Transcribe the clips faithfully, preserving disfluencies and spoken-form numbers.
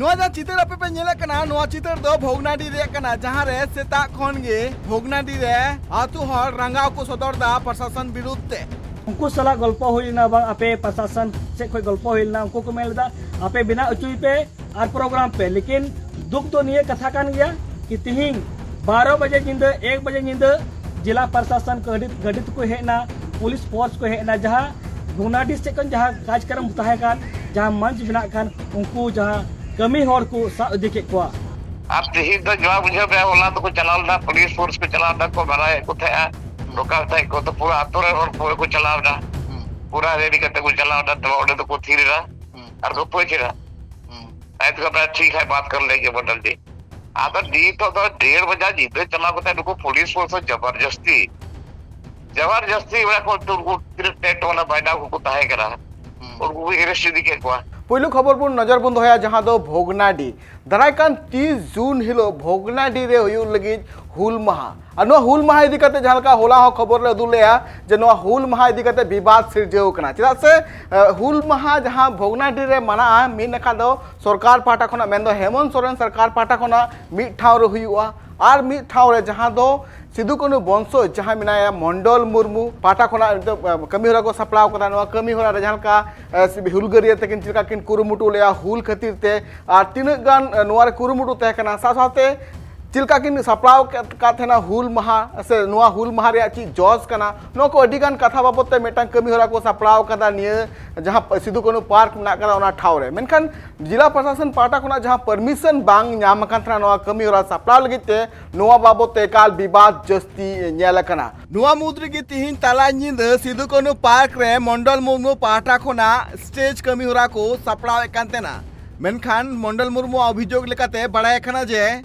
ᱱᱚᱣᱟ ᱡᱟᱦᱟᱸ ᱪᱤᱛᱟᱹᱨ ᱟᱯᱮ ᱯᱮ ᱧᱮᱞᱮᱫ ᱠᱟᱱᱟ, ᱱᱚᱣᱟ ᱪᱤᱛᱟᱹᱨ ᱫᱚ ᱵᱷᱚᱜᱽᱱᱟᱰᱤ ᱨᱮᱭᱟᱜ ᱠᱟᱱᱟ, ᱡᱟᱦᱟᱸ ᱨᱮ ᱥᱮᱛᱟᱜ ᱠᱷᱚᱱ ᱜᱮ ᱵᱷᱚᱜᱽᱱᱟᱰᱤ ᱨᱮ ᱟᱹᱛᱩ ᱦᱚᱲ ᱨᱟᱸᱜᱟᱣ ᱠᱚ ᱥᱚᱫᱚᱨ ᱮᱫᱟ ᱯᱨᱚᱥᱟᱥᱚᱱ ᱵᱤᱨᱩᱫᱷ ᱛᱮ᱾ ᱩᱱᱠᱩ ᱥᱟᱞᱟᱜ ᱜᱚᱞᱯᱚ ᱦᱩᱭ ᱞᱮᱱᱟ, ᱵᱟᱝ ᱟᱯᱮ ᱯᱨᱚᱥᱟᱥᱚᱱ ᱥᱮᱫ ᱠᱷᱚᱱ ᱜᱚᱞᱯᱚ ᱦᱩᱭ ᱞᱮᱱᱟ, ᱩᱱᱠᱩ ᱠᱚ ᱢᱮᱱ ᱞᱮᱫᱟ ᱟᱯᱮ ᱵᱮᱱᱟᱣ ᱦᱚᱪᱚᱭ ᱯᱮ ᱟᱨ ᱯᱨᱳᱜᱨᱟᱢ ᱯᱮ, ᱞᱮᱠᱤᱱ ᱫᱩᱠ ᱫᱚ ᱱᱤᱭᱟᱹ ᱠᱟᱛᱷᱟ ᱠᱟᱱ ᱜᱮᱭᱟ ᱠᱤ ᱛᱤᱦᱤᱧ ᱵᱟᱨᱚ ᱵᱟᱡᱮ ᱧᱤᱫᱟᱹ, ᱮᱠ ᱵᱟᱡᱮ ᱧᱤᱫᱟᱹ ᱡᱮᱞᱟ ᱯᱨᱚᱥᱟᱥᱚᱱ ᱜᱟᱹᱰᱤ, ᱜᱟᱹᱰᱤ ᱛᱮᱠᱚ ᱦᱮᱡ ᱮᱱᱟ, ᱯᱩᱞᱤᱥ ᱯᱷᱳᱨᱥ ᱠᱚ ᱦᱮᱡ ᱮᱱᱟ, ᱡᱟᱦᱟᱸ ᱵᱷᱚᱜᱽᱱᱟᱰᱤ ᱥᱮᱫ ᱠᱷᱚᱱ ᱡᱟᱦᱟᱸ ᱠᱟᱡᱽᱠᱟᱨᱚᱢ ᱛᱟᱦᱮᱸ ᱠᱟᱱ, ᱡᱟᱦᱟᱸ ᱢᱚᱧᱪ ᱵᱮᱱᱟᱜ ᱠᱟᱱ, ᱩᱱᱠᱩ ᱡᱟᱦᱟᱸ ᱠᱟᱹᱢᱤ ᱦᱚᱲ ᱠᱚ ᱥᱟᱵ ᱤᱫᱤ ᱠᱮᱫ ᱠᱚᱣᱟ᱾ ᱟᱨ ᱛᱤᱦᱤᱧ ᱫᱚ ᱡᱚᱣᱟ ᱵᱩᱡᱷᱟᱹᱣ ᱯᱮ, ᱦᱚᱞᱟ ᱫᱚᱠᱚ ᱪᱟᱞᱟᱣ ᱞᱮᱱᱟ, ᱯᱩᱞᱤᱥ ᱯᱷᱳᱨᱥ ᱠᱚ ᱪᱟᱞᱟᱣ ᱞᱮᱱᱟ, ᱠᱚ ᱢᱟᱨᱟᱭᱮᱫ ᱠᱚ ᱛᱟᱦᱮᱸᱜᱼᱟ, ᱱᱚᱝᱠᱟ ᱛᱟᱦᱮᱸ ᱠᱚ, ᱛᱚ ᱯᱩᱨᱟᱹ ᱟᱛᱳ ᱨᱮᱱ ᱦᱚᱲ ᱯᱩᱨᱟᱹ ᱠᱚ ᱪᱟᱞᱟᱣ ᱮᱱᱟ, ᱯᱩᱨᱟᱹ ᱨᱮᱰᱤ ᱠᱟᱛᱮ ᱠᱚ ᱪᱟᱞᱟᱣ ᱮᱱᱟ, ᱛᱚ ᱚᱸᱰᱮ ᱫᱚᱠᱚ ᱛᱷᱤᱨ ᱮᱱᱟ ᱟᱨ ᱠᱚ ᱯᱟᱹᱪ ᱮᱱᱟ᱾ ᱟᱡ ᱛᱮᱠᱚ ᱢᱮᱱᱟ, "ᱴᱷᱤᱠ ᱦᱮ, ᱵᱟᱛ ᱠᱟᱨ ᱞᱮᱸᱜᱮ ᱵᱚᱫᱚᱞ ᱫᱤ᱾" ᱟᱫᱚ ᱱᱤᱛᱚᱜ ᱫᱚ ᱰᱮᱲ ᱵᱟᱡᱟ ᱧᱤᱫᱟᱹ ᱪᱟᱞᱟᱣ ᱠᱟᱛᱮ ᱱᱩᱠᱩ ᱯᱩᱞᱤᱥ ᱯᱷᱳᱨᱥ ᱦᱚᱸ ᱡᱚᱵᱚᱨᱡᱚᱥᱛᱤ, ᱡᱚᱵᱚᱨᱡᱚᱥᱛᱤ ᱚᱲᱟᱜ ᱠᱚ ᱩᱱᱠᱩ ᱛᱤᱱᱟᱹᱜ ᱴᱮᱴ ᱚᱱᱟ ᱵᱟᱭᱱᱟ ᱠᱚᱠᱚ ᱛᱟᱦᱮᱸ ᱠᱟᱱᱟ, ᱩᱱᱠᱩ ᱠᱚ ᱮᱨᱮᱥᱴ ᱤᱫᱤ ᱠᱮᱫ ᱠᱚᱣᱟ᱾ ᱯᱩᱭᱞᱩ ᱠᱷᱚᱵᱚᱨ ᱵᱚᱱ ᱱᱚᱡᱚᱨ ᱵᱚᱱ ᱫᱚᱦᱚᱭᱟ, ᱡᱟᱦᱟᱸ ᱫᱚ ᱵᱷᱚᱜᱽᱱᱟᱰᱤ᱾ ᱫᱟᱨᱟᱭ ᱠᱟᱱ ᱛᱤᱥ ᱡᱩᱱ ᱦᱤᱞᱳᱜ ᱵᱷᱚᱜᱽᱱᱟᱰᱤ ᱨᱮ ᱦᱩᱭᱩᱜ ᱞᱟᱹᱜᱤᱫ ᱦᱩᱞ ᱢᱟᱦᱟ᱾ ᱟᱨ ᱱᱚᱣᱟ ᱦᱩᱞ ᱢᱟᱦᱟ ᱤᱫᱤ ᱠᱟᱛᱮ ᱡᱟᱦᱟᱸ ᱞᱮᱠᱟ ᱦᱚᱞᱟ ᱦᱚᱸ ᱠᱷᱚᱵᱚᱨ ᱞᱮ ᱩᱫᱩᱜ ᱞᱮᱜᱼᱟ ᱡᱮ ᱱᱚᱣᱟ ᱦᱩᱞ ᱢᱟᱦᱟ ᱤᱫᱤ ᱠᱟᱛᱮ ᱵᱤᱵᱟᱫ ᱥᱤᱨᱡᱟᱹᱣ ᱠᱟᱱᱟ᱾ ᱪᱮᱫᱟᱜ ᱥᱮ, ᱮ, ᱦᱩᱞ ᱢᱟᱦᱟ ᱡᱟᱦᱟᱸ ᱵᱷᱚᱜᱽᱱᱟᱰᱤ ᱨᱮ ᱢᱟᱱᱟᱜᱼᱟ, ᱢᱤᱫ ᱱᱟᱠᱷᱟ ᱫᱚ ᱥᱚᱨᱠᱟᱨ ᱯᱟᱦᱴᱟ ᱠᱷᱚᱱᱟᱜ, ᱢᱮᱱᱫᱚ ᱦᱮᱢᱚᱱᱛ ᱥᱚᱨᱮᱱ ᱥᱚᱨᱠᱟᱨ ᱯᱟᱦᱴᱟ ᱠᱷᱚᱱᱟᱜ ᱢᱤᱫ ᱴᱷᱟᱶ ᱨᱮ ᱦᱩᱭᱩᱜᱼᱟ, ᱟᱨ ᱢᱤᱫ ᱴᱷᱟᱶ ᱨᱮ ᱡᱟᱦᱟᱸ ᱫᱚ ᱥᱤᱫᱩ ᱠᱟᱹᱱᱦᱩ ᱵᱚᱝᱥᱚ ᱡᱟᱦᱟᱸᱭ ᱢᱮᱱᱟᱭᱟ ᱢᱚᱱᱰᱚᱞ ᱢᱩᱨᱢᱩ ᱯᱟᱦᱴᱟ ᱠᱷᱚᱱᱟᱜ ᱱᱤᱛᱚᱜ, ᱮ, ᱠᱟᱹᱢᱤ ᱦᱚᱨᱟ ᱠᱚ ᱥᱟᱯᱲᱟᱣ ᱠᱟᱫᱟ᱾ ᱱᱚᱣᱟ ᱠᱟᱹᱢᱤ ᱦᱚᱨᱟ ᱨᱮ ᱡᱟᱦᱟᱸ ᱞᱮᱠᱟ, ᱮ, ᱥᱤ-, ᱦᱩᱞᱜᱟᱹᱨᱤᱭᱟᱹ ᱛᱟᱹᱠᱤᱱ ᱪᱮᱫ ᱞᱮᱠᱟ ᱠᱤᱱ ᱠᱩᱨᱩᱢᱩᱴᱩ ᱞᱮᱜᱼᱟ ᱦᱩᱞ ᱠᱷᱟᱹᱛᱤᱨ ᱛᱮ, ᱟᱨ ᱛᱤᱱᱟᱹᱜ ᱜᱟᱱ, ᱮ, ᱱᱚᱣᱟ ᱨᱮ ᱠᱩᱨᱩᱢᱩᱴᱩ ᱛᱟᱦᱮᱸ ᱠᱟᱱᱟ, ᱥᱟᱶ ᱥᱟᱶᱛᱮ ᱪᱮᱫ ᱞᱮᱠᱟ ᱠᱤᱱ ᱥᱟᱯᱲᱟᱣ ᱠᱮᱫ, ᱠᱟᱫ ᱛᱟᱦᱮᱱᱟ ᱦᱩᱞ ᱢᱟᱦᱟ, ᱥᱮ ᱱᱚᱣᱟ ᱦᱩᱞ ᱢᱟᱦᱟ ᱨᱮᱭᱟᱜ ᱪᱮᱫ ᱡᱚᱥ ᱠᱟᱱᱟ, ᱱᱚᱣᱟ ᱠᱚ ᱟᱹᱰᱤ ᱜᱟᱱ ᱠᱟᱛᱷᱟ ᱵᱟᱵᱚᱫ ᱛᱮ ᱢᱤᱫᱴᱟᱝ ᱠᱟᱹᱢᱤ ᱦᱚᱨᱟ ᱠᱚ ᱥᱟᱯᱲᱟᱣ ᱠᱟᱫᱟ ᱱᱤᱭᱟᱹ ᱡᱟᱦᱟᱸ ᱥᱤᱫᱩ ᱠᱟᱹᱱᱦᱩ ᱯᱟᱨᱠ ᱢᱮᱱᱟᱜ ᱠᱟᱫᱟ ᱚᱱᱟ ᱴᱷᱟᱶ ᱨᱮ᱾ ᱢᱮᱱᱠᱷᱟᱱ ᱡᱮᱞᱟ ᱯᱨᱚᱥᱟᱥᱚᱱ ᱯᱟᱦᱴᱟ ᱠᱷᱚᱱᱟᱜ ᱡᱟᱦᱟᱸ ᱯᱟᱨᱢᱤᱥᱚᱱ ᱵᱟᱝ ᱧᱟᱢ ᱟᱠᱟᱱ ᱛᱟᱦᱮᱱᱟ ᱱᱚᱣᱟ ᱠᱟᱹᱢᱤ ᱦᱚᱨᱟ ᱥᱟᱯᱲᱟᱣ ᱞᱟᱹᱜᱤᱫ ᱛᱮ, ᱱᱚᱣᱟ ᱵᱟᱵᱚᱫ ᱛᱮ ᱮᱠᱟᱞ ᱵᱤᱵᱟᱫ ᱡᱟᱹᱥᱛᱤ ᱧᱮᱞ ᱟᱠᱟᱱᱟ᱾ ᱱᱚᱣᱟ ᱢᱩᱫᱽ ᱨᱮᱜᱮ ᱛᱤᱦᱤᱧ ᱛᱟᱞᱟ ᱧᱤᱫᱟᱹ ᱥᱤᱫᱩ ᱠᱟᱹᱱᱦᱩ ᱯᱟᱨᱠ ᱨᱮ ᱢᱚᱱᱰᱚᱞ ᱢᱩᱨᱢᱩ ᱯᱟᱦᱴᱟ ᱠᱷᱚᱱᱟᱜ ᱥᱴᱮᱡᱽ ᱠᱟᱹᱢᱤ ᱦᱚᱨᱟ ᱠᱚ ᱥᱟᱯᱲᱟᱣᱮᱫ ᱠᱟᱱ ᱛᱟᱦᱮᱱᱟ᱾ ᱢᱮᱱᱠᱷᱟᱱ ᱢᱚᱱᱰᱚᱞ ᱢᱩᱨᱢᱩᱣᱟᱜ ᱚᱵᱷᱤᱡᱳᱜᱽ ᱞᱮᱠᱟᱛᱮ ᱵᱟᱲᱟᱭ ᱠᱟᱱᱟ ᱡᱮ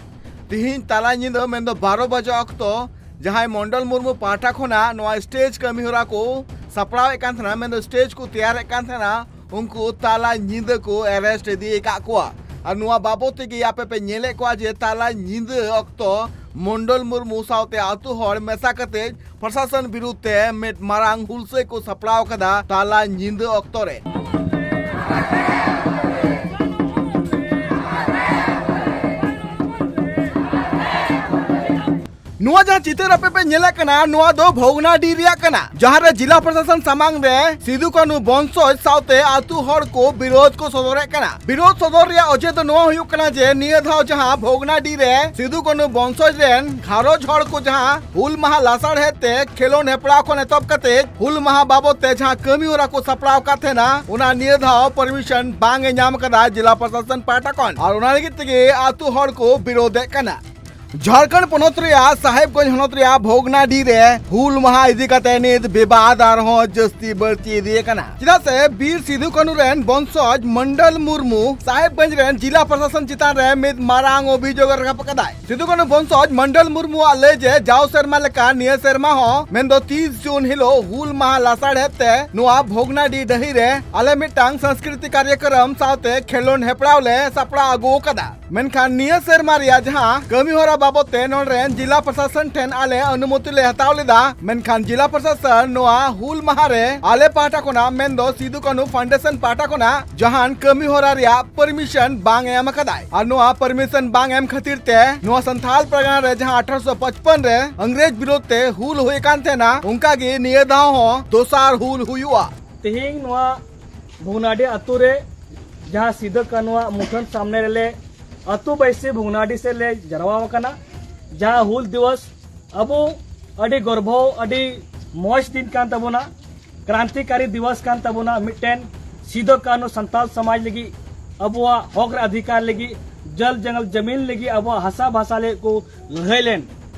ᱛᱤᱦᱤᱧ ᱛᱟᱞᱟ ᱧᱤᱫᱟᱹ, ᱢᱮᱱᱫᱚ ᱵᱟᱨᱚ ᱵᱟᱡᱟ ᱚᱠᱛᱚ, ᱡᱟᱦᱟᱸᱭ ᱢᱚᱱᱰᱚᱞ ᱢᱩᱨᱢᱩ ᱯᱟᱦᱴᱟ ᱠᱷᱚᱱᱟᱜ ᱱᱚᱣᱟ ᱥᱴᱮᱡᱽ ᱠᱟᱹᱢᱤ ᱦᱚᱨᱟ ᱠᱚ ᱥᱟᱯᱲᱟᱣᱮᱫ ᱠᱟᱱ ᱛᱟᱦᱮᱱᱟ, ᱢᱮᱱᱫᱚ ᱥᱴᱮᱡᱽ ᱠᱚ ᱛᱮᱭᱟᱨᱮᱫ ᱠᱟᱱ ᱛᱟᱦᱮᱱᱟ, ᱩᱱᱠᱩ ᱛᱟᱞᱟ ᱧᱤᱫᱟᱹ ᱠᱚ ᱮᱨᱮᱥᱴ ᱤᱫᱤ ᱟᱠᱟᱫ ᱠᱚᱣᱟ᱾ ᱟᱨ ᱱᱚᱣᱟ ᱵᱟᱵᱚᱫ ᱛᱮᱜᱮ ᱟᱯᱮ ᱯᱮ ᱧᱮᱞᱮᱫ ᱠᱚᱣᱟ ᱡᱮ ᱛᱟᱞᱟ ᱧᱤᱫᱟᱹ ᱚᱠᱛᱚ ᱢᱚᱱᱰᱚᱞ ᱢᱩᱨᱢᱩ ᱥᱟᱶᱛᱮ ᱟᱹᱛᱩ ᱦᱚᱲ ᱢᱮᱥᱟ ᱠᱟᱛᱮ ᱯᱨᱚᱥᱟᱥᱚᱱ ᱵᱤᱨᱩᱫᱷ ᱛᱮ ᱢᱤᱫ ᱢᱟᱨᱟᱝ ᱦᱩᱞᱥᱟᱹᱭ ᱠᱚ ᱥᱟᱯᱲᱟᱣ ᱠᱟᱫᱟ ᱛᱟᱞᱟ ᱧᱤᱫᱟᱹ ᱚᱠᱛᱚ ᱨᱮ᱾ ᱱᱚᱣᱟ ᱡᱟᱦᱟᱸ ᱪᱤᱛᱟᱹᱨ ᱟᱯᱮ ᱯᱮ ᱧᱮᱞᱮᱫ ᱠᱟᱱᱟ, ᱱᱚᱣᱟ ᱫᱚ ᱵᱷᱚᱜᱽᱱᱟᱰᱤ ᱨᱮᱭᱟᱜ ᱠᱟᱱᱟ, ᱡᱟᱦᱟᱸ ᱨᱮ ᱡᱤᱞᱟ ᱯᱨᱚᱥᱟᱥᱚᱱ ᱥᱟᱢᱟᱝ ᱨᱮ ᱥᱤᱫᱩ ᱠᱟᱹᱱᱩ ᱵᱚᱝᱥᱚᱡᱽ ᱥᱟᱶᱛᱮ ᱟᱹᱛᱩ ᱦᱚᱲ ᱠᱚ ᱵᱤᱨᱳᱫᱷ ᱠᱚ ᱥᱚᱫᱚᱨᱮᱫ ᱠᱟᱱᱟ᱾ ᱵᱤᱨᱳᱫᱷ ᱥᱚᱫᱚᱨ ᱨᱮᱭᱟᱜ ᱚᱡᱮ ᱫᱚ ᱱᱚᱣᱟ ᱦᱩᱭᱩᱜ ᱠᱟᱱᱟ ᱡᱮ ᱱᱤᱭᱟᱹ ᱫᱷᱟᱣ ᱡᱟᱦᱟᱸ ᱵᱷᱚᱜᱽᱱᱟᱰᱤ ᱨᱮ ᱥᱤᱫᱩ ᱠᱟᱹᱱᱩ ᱵᱚᱝᱥᱚᱡᱽ ᱨᱮᱱ ᱜᱷᱟᱨᱚᱸᱡᱽ ᱦᱚᱲ ᱠᱚ ᱡᱟᱦᱟᱸ ᱦᱩᱞ ᱢᱟᱦᱟ ᱞᱟᱥᱟᱲᱦᱮᱫ ᱛᱮ ᱠᱷᱮᱞᱳᱱᱰ ᱦᱮᱯᱨᱟᱣ ᱠᱷᱚᱱ ᱮᱛᱚᱦᱚᱵ ᱠᱟᱛᱮ ᱦᱩᱞ ᱢᱟᱦᱟ ᱵᱟᱵᱚᱫ ᱛᱮ ᱡᱟᱦᱟᱸ ᱠᱟᱹᱢᱤ ᱦᱚᱨᱟ ᱠᱚ ᱥᱟᱯᱲᱟᱣ ᱟᱠᱟᱫ ᱛᱟᱦᱮᱱᱟ, ᱚᱱᱟ ᱱᱤᱭᱟᱹ ᱫᱷᱟᱣ ᱯᱟᱨᱢᱤᱥᱚᱱ ᱵᱟᱝ ᱮ ᱧᱟᱢ ᱟᱠᱟᱫᱟ ᱡᱤᱞᱟ ᱯᱨᱚᱥᱟᱥᱚᱱ ᱯᱟᱦᱴᱟ ᱠᱷᱚᱱ, ᱟᱨ ᱚᱱᱟ ᱞᱟᱹᱜᱤᱫ ᱛᱮᱜᱮ ᱟᱹᱛᱩ ᱦᱚᱲ ᱠᱚ ᱵᱤᱨᱳᱫᱷ ᱮᱫ ᱠᱟᱱᱟ᱾ ᱡᱷᱟᱲᱠᱷᱚᱸᱰ ᱯᱚᱱᱚᱛ ᱨᱮᱭᱟᱜ ᱥᱟᱦᱮᱵᱽᱜᱚᱸᱡᱽ ᱦᱚᱱᱚᱛ ᱨᱮᱭᱟᱜ ᱵᱷᱚᱜᱽᱱᱟᱰᱤ ᱨᱮ ᱦᱩᱞ ᱢᱟᱦᱟ ᱤᱫᱤ ᱠᱟᱛᱮ ᱱᱤᱛ ᱵᱤᱵᱟᱫ ᱟᱨᱦᱚᱸ ᱡᱟᱹᱥᱛᱤ ᱵᱟᱹᱲᱛᱤ ᱤᱫᱤ ᱟᱠᱟᱱᱟ, ᱪᱮᱫᱟᱜ ᱥᱮ ᱵᱤᱨ ᱥᱤᱫᱩ ᱠᱟᱹᱱᱩ ᱨᱮᱱ ᱵᱚᱝᱥᱚᱡᱽ ᱢᱚᱱᱰᱚᱞ ᱢᱩᱨᱢᱩ ᱥᱟᱦᱮᱵᱽᱜᱚᱸᱡᱽ ᱨᱮᱱ ᱡᱤᱞᱟ ᱯᱨᱚᱥᱟᱥᱚᱱ ᱪᱮᱛᱟᱱ ᱨᱮ ᱢᱤᱫ ᱢᱟᱨᱟᱝ ᱚᱵᱷᱤᱡᱳᱜ ᱮ ᱨᱟᱠᱟᱵ ᱟᱠᱟᱫᱟᱭ᱾ ᱥᱤᱫᱩ ᱠᱟᱹᱱᱩ ᱵᱚᱝᱥᱚᱡᱽ ᱢᱚᱱᱰᱚᱞ ᱢᱩᱨᱢᱩᱣᱟᱜ ᱞᱟᱹᱭ ᱡᱮ ᱡᱟᱣ ᱥᱮᱨᱢᱟ ᱞᱮᱠᱟ ᱱᱤᱭᱟᱹ ᱥᱮᱨᱢᱟ ᱦᱚᱸ, ᱢᱮᱱᱫᱚ ᱛᱤᱥ ᱡᱩᱱ ᱦᱤᱞᱳᱜ ᱦᱩᱞ ᱢᱟᱦᱟ ᱞᱟᱥᱟᱲᱦᱮᱫ ᱛᱮ ᱱᱚᱣᱟ ᱵᱷᱚᱜᱽᱱᱟᱰᱤ ᱰᱟᱹᱦᱤ ᱨᱮ ᱟᱞᱮ ᱢᱤᱫᱴᱟᱝ ᱥᱟᱝᱥᱠᱨᱤᱛᱤᱠ ᱠᱟᱨᱭᱚᱠᱨᱚᱢ ᱥᱟᱶᱛᱮ ᱠᱷᱮᱞᱳᱱᱰ ᱦᱮᱯᱨᱟᱣ ᱞᱮ ᱥᱟᱯᱲᱟᱣ ᱟᱹᱜᱩ ᱟᱠᱟᱫᱟ᱾ ᱢᱮᱱᱠᱷᱟᱱ ᱱᱤᱭᱟᱹ ᱥᱮᱨᱢᱟ ᱨᱮᱭᱟᱜ ᱡᱟᱦᱟᱸ ᱠᱟᱹᱢᱤ ᱦᱚᱨᱟ ᱵᱟᱵᱚᱛ ᱛᱮ ᱱᱚᱰᱮ ᱨᱮᱱ ᱡᱤᱞᱟ ᱯᱨᱚᱥᱟᱥᱚᱱ ᱴᱷᱮᱱ ᱟᱞᱮ ᱚᱱᱩᱢᱚᱛᱤ ᱞᱮ ᱦᱟᱛᱟᱣ ᱞᱮᱫᱟ, ᱢᱮᱱᱠᱷᱟᱱ ᱡᱤᱞᱟ ᱯᱨᱚᱥᱟᱥᱚᱱ ᱱᱚᱣᱟ ᱦᱩᱞ ᱢᱟᱦᱟ ᱨᱮ ᱟᱞᱮ ᱯᱟᱦᱴᱟ ᱠᱷᱚᱱᱟᱜ, ᱢᱮᱱᱫᱚ ᱥᱤᱫᱩ ᱠᱟᱹᱱᱩ ᱯᱷᱟᱣᱩᱱᱰᱮᱥᱚᱱ ᱯᱟᱦᱴᱟ ᱠᱷᱚᱱᱟᱜ ᱡᱟᱦᱟᱱ ᱠᱟᱹᱢᱤ ᱦᱚᱨᱟ ᱨᱮᱭᱟᱜ ᱯᱟᱨᱢᱤᱥᱚᱱ ᱵᱟᱝ ᱮ ᱮᱢ ᱟᱠᱟᱫᱟᱭ᱾ ᱟᱨ ᱱᱚᱣᱟ ᱯᱟᱨᱢᱤᱥᱚᱱ ᱵᱟᱝ ᱮᱢ ᱠᱷᱟᱹᱛᱤᱨ ᱛᱮ ᱱᱚᱣᱟ ᱥᱟᱱᱛᱷᱟᱞ ᱯᱟᱨᱜᱟᱱᱟ ᱨᱮ ᱡᱟᱦᱟᱸ ᱟᱴᱷᱟᱨᱚᱥᱚ ᱯᱟᱸᱪᱯᱟᱱ ᱨᱮ ᱤᱝᱨᱮᱡᱽ ᱵᱤᱨᱳᱫᱷ ᱛᱮ ᱦᱩᱞ ᱦᱩᱭ ᱟᱠᱟᱱ ᱛᱟᱦᱮᱱᱟ, ᱚᱱᱠᱟ ᱜᱮ ᱱᱤᱭᱟᱹ ᱫᱷᱟᱣ ᱦᱚᱸ ᱫᱚᱥᱟᱨ ᱦᱩᱞ ᱦᱩᱭᱩᱜᱼᱟ᱾ ᱛᱮᱦᱮᱧ ᱱᱚᱣᱟ ᱵᱷᱚᱜᱽᱱᱟᱰᱤ ᱟᱛᱳ ᱨᱮ ᱡᱟᱦᱟᱸ ᱥᱤᱫᱩ ᱠᱟᱹᱱᱩᱣᱟᱜ ᱢᱩᱴᱷᱟᱹᱱ ᱥᱟᱢᱱᱮ ᱨᱮᱞᱮ ᱟᱛᱳ ᱵᱟᱹᱭᱥᱤ ᱵᱷᱚᱜᱽᱱᱟᱰᱤ ᱥᱮᱫ ᱞᱮ ᱡᱟᱨᱣᱟ ᱟᱠᱟᱱᱟ᱾ ᱡᱟᱦᱟᱸ ᱦᱩᱞ ᱫᱤᱵᱚᱥ ᱟᱵᱚ ᱟᱹᱰᱤ ᱜᱚᱨᱵᱚ, ᱟᱹᱰᱤ ᱢᱚᱡᱽ ᱫᱤᱱ ᱠᱟᱱ ᱛᱟᱵᱚᱱᱟ, ᱠᱨᱟᱱᱛᱤᱠᱟᱨᱤ ᱫᱤᱵᱚᱥ ᱠᱟᱱ ᱛᱟᱵᱚᱱᱟ, ᱢᱤᱫᱴᱮᱱ ᱥᱤᱫᱩ ᱠᱟᱹᱱᱩ ᱥᱟᱱᱛᱟᱞ ᱥᱚᱢᱟᱡᱽ ᱞᱟᱹᱜᱤᱫ, ᱟᱵᱚᱣᱟᱜ ᱦᱚᱠ ᱨᱮ ᱚᱫᱷᱤᱠᱟᱨ ᱞᱟᱹᱜᱤᱫ, ᱡᱚᱞ ᱡᱚᱝᱜᱚᱞ ᱡᱟᱢᱤᱱ ᱞᱟᱹᱜᱤᱫ, ᱟᱵᱚᱣᱟᱜ ᱦᱟᱥᱟ ᱵᱷᱟᱥᱟ ᱞᱟᱹᱜᱤᱫ ᱠᱚ ᱞᱟᱹᱲᱦᱟᱹᱭ ᱞᱮᱱ,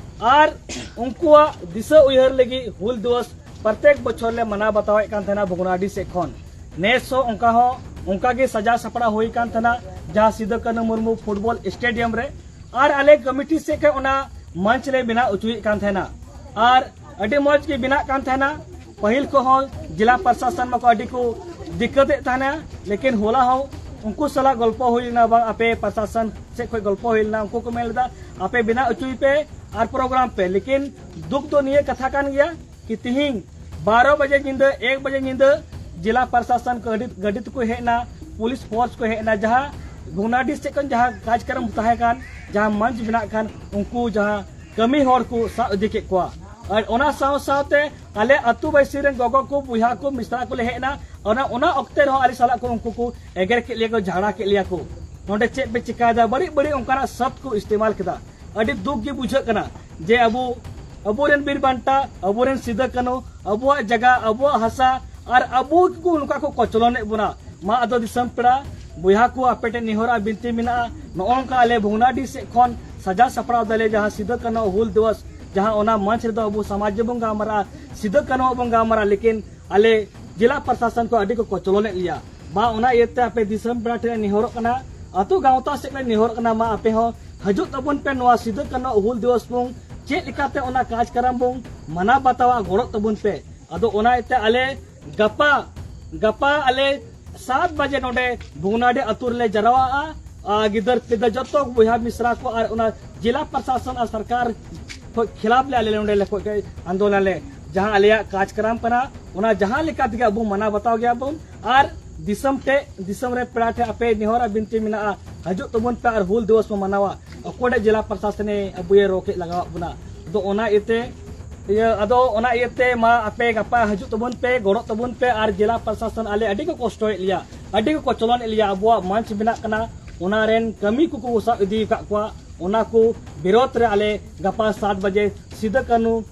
ᱟᱨ ᱩᱱᱠᱩᱣᱟᱜ ᱫᱤᱥᱟᱹ ᱩᱭᱦᱟᱹᱨ ᱞᱟᱹᱜᱤᱫ ᱦᱩᱞ ᱫᱤᱵᱚᱥ ᱯᱨᱚᱛᱮᱠ ᱵᱚᱪᱷᱚᱨ ᱞᱮ ᱢᱟᱱᱟᱣ ᱵᱟᱛᱟᱣᱮᱫ ᱠᱟᱱ ᱛᱟᱦᱮᱱᱟ ᱵᱷᱚᱜᱽᱱᱟᱰᱤ ᱥᱮᱫ ᱠᱷᱚᱱ᱾ ᱱᱮᱥ ᱦᱚᱸ ᱚᱱᱠᱟ ᱦᱚᱸ, ᱚᱱᱠᱟ ᱜᱮ ᱥᱟᱡᱟᱣ ᱥᱟᱯᱲᱟᱣ ᱦᱩᱭ ᱠᱟᱱ ᱛᱟᱦᱮᱱᱟ ᱡᱟᱦᱟᱸ ᱥᱤᱫᱩ ᱠᱟᱹᱱᱩ ᱢᱩᱨᱢᱩ ᱯᱷᱩᱴᱵᱚᱞ ᱥᱴᱮᱰᱤᱭᱟᱢ ᱨᱮ, ᱟᱨ ᱟᱞᱮ ᱠᱚᱢᱤᱴᱤ ᱥᱮᱫ ᱠᱷᱚᱱ ᱚᱱᱟ ᱢᱚᱧᱪ ᱞᱮ ᱵᱮᱱᱟᱣ ᱦᱚᱪᱚᱭᱮᱫ ᱠᱟᱱ ᱛᱟᱦᱮᱱᱟ᱾ ᱟᱨ ᱟᱹᱰᱤ ᱢᱚᱡᱽ ᱜᱮ ᱵᱮᱱᱟᱜ ᱠᱟᱱ ᱛᱟᱦᱮᱱᱟ᱾ ᱯᱟᱹᱦᱤᱞ ᱠᱚᱦᱚᱸ ᱡᱮᱞᱟ ᱯᱨᱚᱥᱟᱥᱚᱱ ᱢᱟᱠᱚ ᱟᱹᱰᱤ ᱠᱚ ᱫᱤᱠᱠᱟᱹᱛᱮᱫ ᱛᱟᱦᱮᱱᱟ, ᱞᱮᱠᱤᱱ ᱦᱚᱞᱟ ᱦᱚᱸ ᱩᱱᱠᱩ ᱥᱟᱞᱟᱜ ᱜᱚᱞᱯᱚ ᱦᱩᱭ ᱞᱮᱱᱟ, ᱵᱟᱝ ᱟᱯᱮ ᱯᱨᱚᱥᱟᱥᱚᱱ ᱥᱮᱫ ᱠᱷᱚᱱ ᱜᱚᱞᱯᱚ ᱦᱩᱭ ᱞᱮᱱᱟ, ᱩᱱᱠᱩ ᱠᱚ ᱢᱮᱱ ᱞᱮᱫᱟ ᱟᱯᱮ ᱵᱮᱱᱟᱣ ᱦᱚᱪᱚᱭ ᱯᱮ ᱟᱨ ᱯᱨᱳᱜᱨᱟᱢ ᱯᱮ, ᱞᱮᱠᱤᱱ ᱫᱩᱠ ᱫᱚ ᱱᱤᱭᱟᱹ ᱠᱟᱛᱷᱟ ᱠᱟᱱ ᱜᱮᱭᱟ ᱠᱤ ᱛᱤᱦᱤᱧ ᱵᱟᱨᱚ ᱵᱟᱡᱮ ᱧᱤᱫᱟᱹ, ᱮᱠ ᱵᱟᱡᱮ ᱧᱤᱫᱟᱹ ᱡᱮᱞᱟ ᱯᱨᱚᱥᱟᱥᱚᱱ ᱠᱚ ᱜᱟᱹᱰᱤ, ᱜᱟᱹᱰᱤ ᱛᱮᱠᱚ ᱦᱮᱡ ᱮᱱᱟ, ᱯᱩᱞᱤᱥ ᱯᱷᱳᱨᱥ ᱠᱚ ᱦᱮᱡ ᱮᱱᱟ, ᱡᱟᱦᱟᱸ ᱵᱷᱩᱜᱽᱱᱟᱰᱤ ᱥᱮᱫ ᱠᱷᱚᱱ ᱡᱟᱦᱟᱸ ᱠᱟᱡᱽᱠᱟᱨᱚᱢ ᱛᱟᱦᱮᱸ ᱠᱟᱱ, ᱡᱟᱦᱟᱸ ᱢᱚᱧᱪ ᱵᱮᱱᱟᱜ ᱠᱟᱱ, ᱩᱱᱠᱩ ᱡᱟᱦᱟᱸ ᱠᱟᱹᱢᱤ ᱦᱚᱲ ᱠᱚ ᱥᱟᱵ ᱤᱫᱤ ᱠᱮᱫ ᱠᱚᱣᱟ᱾ ᱟᱨ ᱚᱱᱟ ᱥᱟᱶ ᱥᱟᱶᱛᱮ ᱟᱞᱮ ᱟᱹᱛᱩ ᱵᱟᱹᱭᱥᱤ ᱨᱮᱱ ᱜᱚᱜᱚ ᱠᱚ, ᱵᱚᱭᱦᱟ ᱠᱚ, ᱢᱤᱥᱨᱟ ᱠᱚᱞᱮ ᱦᱮᱡ ᱮᱱᱟ᱾ ᱚᱱᱟ, ᱚᱱᱟ ᱚᱠᱛᱮ ᱨᱮᱦᱚᱸ ᱟᱞᱮ ᱥᱟᱞᱟᱜ ᱠᱚ ᱩᱱᱠᱩ ᱠᱚ ᱮᱜᱮᱨ ᱠᱮᱫ ᱞᱮᱭᱟ ᱠᱚ, ᱡᱷᱟᱜᱽᱲᱟ ᱠᱮᱫ ᱞᱮᱭᱟ ᱠᱚ, ᱱᱚᱰᱮ ᱪᱮᱫ ᱯᱮ ᱪᱤᱠᱟᱭᱮᱫᱟ, ᱵᱟᱹᱲᱤᱡ ᱵᱟᱹᱲᱤᱡ ᱚᱱᱠᱟᱱᱟᱜ ᱥᱟᱵᱫ ᱠᱚ ᱤᱥᱛᱮᱢᱟᱞ ᱠᱮᱫᱟ᱾ ᱟᱹᱰᱤ ᱫᱩᱠ ᱜᱮ ᱵᱩᱡᱷᱟᱹᱜ ᱠᱟᱱᱟ ᱡᱮ ᱟᱵᱚ, ᱟᱵᱚᱨᱮᱱ ᱵᱤᱨ ᱵᱟᱱᱴᱟ, ᱟᱵᱚᱨᱮᱱ ᱥᱤᱫᱟᱹ ᱠᱟᱹᱱᱦᱩ, ᱟᱵᱚᱣᱟᱜ ᱡᱟᱭᱜᱟ, ᱟᱵᱚᱣᱟᱜ ᱦᱟᱥᱟ, ᱟᱨ ᱟᱵᱚ ᱜᱮᱠᱚ ᱱᱚᱝᱠᱟ ᱠᱚ ᱠᱚᱪᱞᱚᱱᱮᱫ ᱵᱚᱱᱟ᱾ ᱢᱟ ᱟᱫᱚ ᱫᱤᱥᱚᱢ ᱯᱮᱲᱟ, ᱵᱚᱭᱦᱟ ᱠᱚ, ᱟᱯᱮ ᱴᱷᱮᱱ ᱱᱮᱦᱚᱨ ᱟᱨ ᱵᱤᱱᱛᱤ ᱢᱮᱱᱟᱜᱼᱟ, ᱱᱚᱜᱼᱚ ᱱᱚᱝᱠᱟ ᱟᱞᱮ ᱵᱷᱩᱜᱽᱱᱟᱰᱤ ᱥᱮᱫ ᱠᱷᱚᱱ ᱥᱟᱡᱟᱣ ᱥᱟᱯᱲᱟᱣ ᱫᱟᱞᱮ ᱡᱟᱦᱟᱸ ᱥᱤᱫᱟᱹ ᱠᱟᱹᱱᱦᱩ ᱦᱩᱞ ᱫᱤᱵᱚᱥ, ᱡᱟᱦᱟᱸ ᱚᱱᱟ ᱢᱚᱧᱪ ᱨᱮᱫᱚ ᱟᱵᱚ ᱥᱚᱢᱟᱡᱽ ᱵᱚᱱ ᱜᱟᱞᱢᱟᱨᱟᱜᱼᱟ, ᱥᱤᱫᱟᱹ ᱠᱟᱹᱱᱦᱩ ᱵᱚᱱ ᱜᱟᱞᱢᱟᱨᱟᱜᱼᱟ, ᱞᱮᱠᱤᱱ ᱟᱞᱮ ᱡᱮᱞᱟ ᱯᱨᱚᱥᱟᱥᱚᱱ ᱠᱚ ᱟᱹᱰᱤ ᱠᱚ ᱠᱚᱪᱞᱚᱱᱮᱫ ᱞᱮᱭᱟ᱾ ᱢᱟ ᱚᱱᱟ ᱤᱭᱟᱹᱛᱮ ᱟᱯᱮ ᱫᱤᱥᱚᱢ ᱯᱮᱲᱟ ᱴᱷᱮᱱ ᱞᱮ ᱱᱮᱦᱚᱨᱚᱜ ᱠᱟᱱᱟ, ᱟᱹᱛᱩ ᱜᱟᱶᱛᱟ ᱥᱮᱫ ᱞᱮ ᱱᱮᱦᱚᱨᱚᱜ ᱠᱟᱱᱟ, ᱢᱟ ᱟᱯᱮ ᱦᱚᱸ ᱦᱤᱡᱩᱜ ᱛᱟᱵᱚᱱ ᱯᱮ, ᱱᱚᱣᱟ ᱥᱤᱫᱟᱹ ᱠᱟᱹᱱᱦᱩ ᱦᱩᱞ ᱫᱤᱵᱚᱥ ᱵᱚᱱ ᱪᱮᱫ ᱞᱮᱠᱟᱛᱮ ᱚᱱᱟ ᱠᱟᱡᱽᱠᱟᱨᱟᱢ ᱵᱚᱱ ᱢᱟᱱᱟᱣ ᱵᱟᱛᱟᱣᱟ, ᱜᱚᱲᱚᱜ ᱛᱟᱵᱚᱱ ᱯᱮ᱾ ᱟᱫᱚ ᱚᱱᱟ ᱤᱭᱟᱹᱛᱮ ᱟᱞᱮ ᱜᱟᱯᱟ, ᱜᱟᱯᱟ ᱟᱞᱮ ᱥᱟᱛ ᱵᱟᱡᱮ ᱱᱚᱰᱮ ᱵᱷᱩᱜᱽᱱᱟᱰᱤ ᱟᱹᱛᱩ ᱨᱮᱞᱮ ᱡᱟᱨᱣᱟᱜᱼᱟ᱾ ᱟᱨ ᱜᱤᱫᱟᱹᱨ ᱯᱤᱫᱟᱹᱨ ᱡᱚᱛᱚ ᱵᱚᱭᱦᱟ ᱢᱤᱥᱨᱟ ᱠᱚ ᱟᱨ ᱚᱱᱟ ᱡᱮᱞᱟ ᱯᱨᱚᱥᱟᱥᱚᱱ ᱟᱨ ᱥᱚᱨᱠᱟᱨ ᱠᱷᱚᱡ ᱠᱷᱤᱞᱟᱯ ᱞᱮ ᱟᱞᱮ ᱱᱚᱰᱮ ᱞᱮ ᱠᱷᱚᱡ ᱟᱱᱫᱳᱞᱚᱱ ᱞᱮ, ᱡᱟᱦᱟᱸ ᱟᱞᱮᱭᱟᱜ ᱠᱟᱡᱽᱠᱟᱨᱟᱢ ᱠᱟᱱᱟ, ᱚᱱᱟ ᱡᱟᱦᱟᱸ ᱞᱮᱠᱟ ᱛᱮᱜᱮ ᱟᱵᱚ ᱢᱟᱱᱟᱣ ᱵᱟᱛᱟᱣ ᱜᱮᱭᱟ ᱵᱚᱱ᱾ ᱟᱨ ᱫᱤᱥᱚᱢ ᱴᱷᱮᱡ, ᱫᱤᱥᱚᱢ ᱨᱮ ᱯᱮᱲᱟ ᱴᱷᱮᱡ ᱟᱯᱮ ᱱᱮᱦᱚᱨ ᱟᱨ ᱵᱤᱱᱛᱤ ᱢᱮᱱᱟᱜᱼᱟ, ᱦᱤᱡᱩᱜ ᱛᱟᱵᱚᱱ ᱯᱮ ᱟᱨ ᱦᱩᱞ ᱫᱤᱵᱚᱥ ᱵᱚᱱ ᱢᱟᱱᱟᱣᱟ᱾ ᱚᱠᱚᱭ ᱴᱷᱮᱡ ᱡᱮᱞᱟ ᱯᱨᱚᱥᱟᱥᱚᱱᱮ ᱟᱵᱚᱭᱮ ᱨᱚ ᱠᱮᱫ ᱞᱟᱜᱟᱣᱟᱜ ᱵᱚᱱᱟ? ᱟᱫᱚ ᱚᱱᱟ ᱤᱭᱟᱹᱛᱮ, ᱤᱭᱟᱹ, ᱟᱫᱚ ᱚᱱᱟ ᱤᱭᱟᱹᱛᱮ ᱢᱟ ᱟᱯᱮ ᱜᱟᱯᱟ ᱦᱤᱡᱩᱜ ᱛᱟᱵᱚᱱ ᱯᱮ, ᱜᱚᱲᱚᱜ ᱛᱟᱵᱚᱱ ᱯᱮ᱾ ᱟᱨ ᱡᱮᱞᱟ ᱯᱨᱚᱥᱟᱥᱚᱱ ᱟᱞᱮ ᱟᱹᱰᱤ ᱠᱚ ᱠᱚᱥᱴᱚᱭᱮᱫ ᱞᱮᱭᱟ, ᱟᱹᱰᱤ ᱠᱚ ᱠᱚᱪᱞᱚᱱᱮᱫ ᱞᱮᱭᱟ᱾ ᱟᱵᱚᱣᱟᱜ ᱢᱚᱧᱪ ᱵᱮᱱᱟᱜ ᱠᱟᱱᱟ, ᱚᱱᱟ ᱨᱮᱱ ᱠᱟᱹᱢᱤ ᱠᱚᱠᱚ ᱥᱟᱵ ᱤᱫᱤ ᱟᱠᱟᱫ ᱠᱚᱣᱟ, ᱚᱱᱟ ᱠᱚ ᱵᱤᱨᱳᱫᱷ ᱨᱮ ᱟᱞᱮ ᱜᱟᱯᱟ ᱥᱟᱛ ᱵᱟᱡᱮ ᱥᱤᱫᱟᱹ ᱠᱟᱹᱱᱦᱩ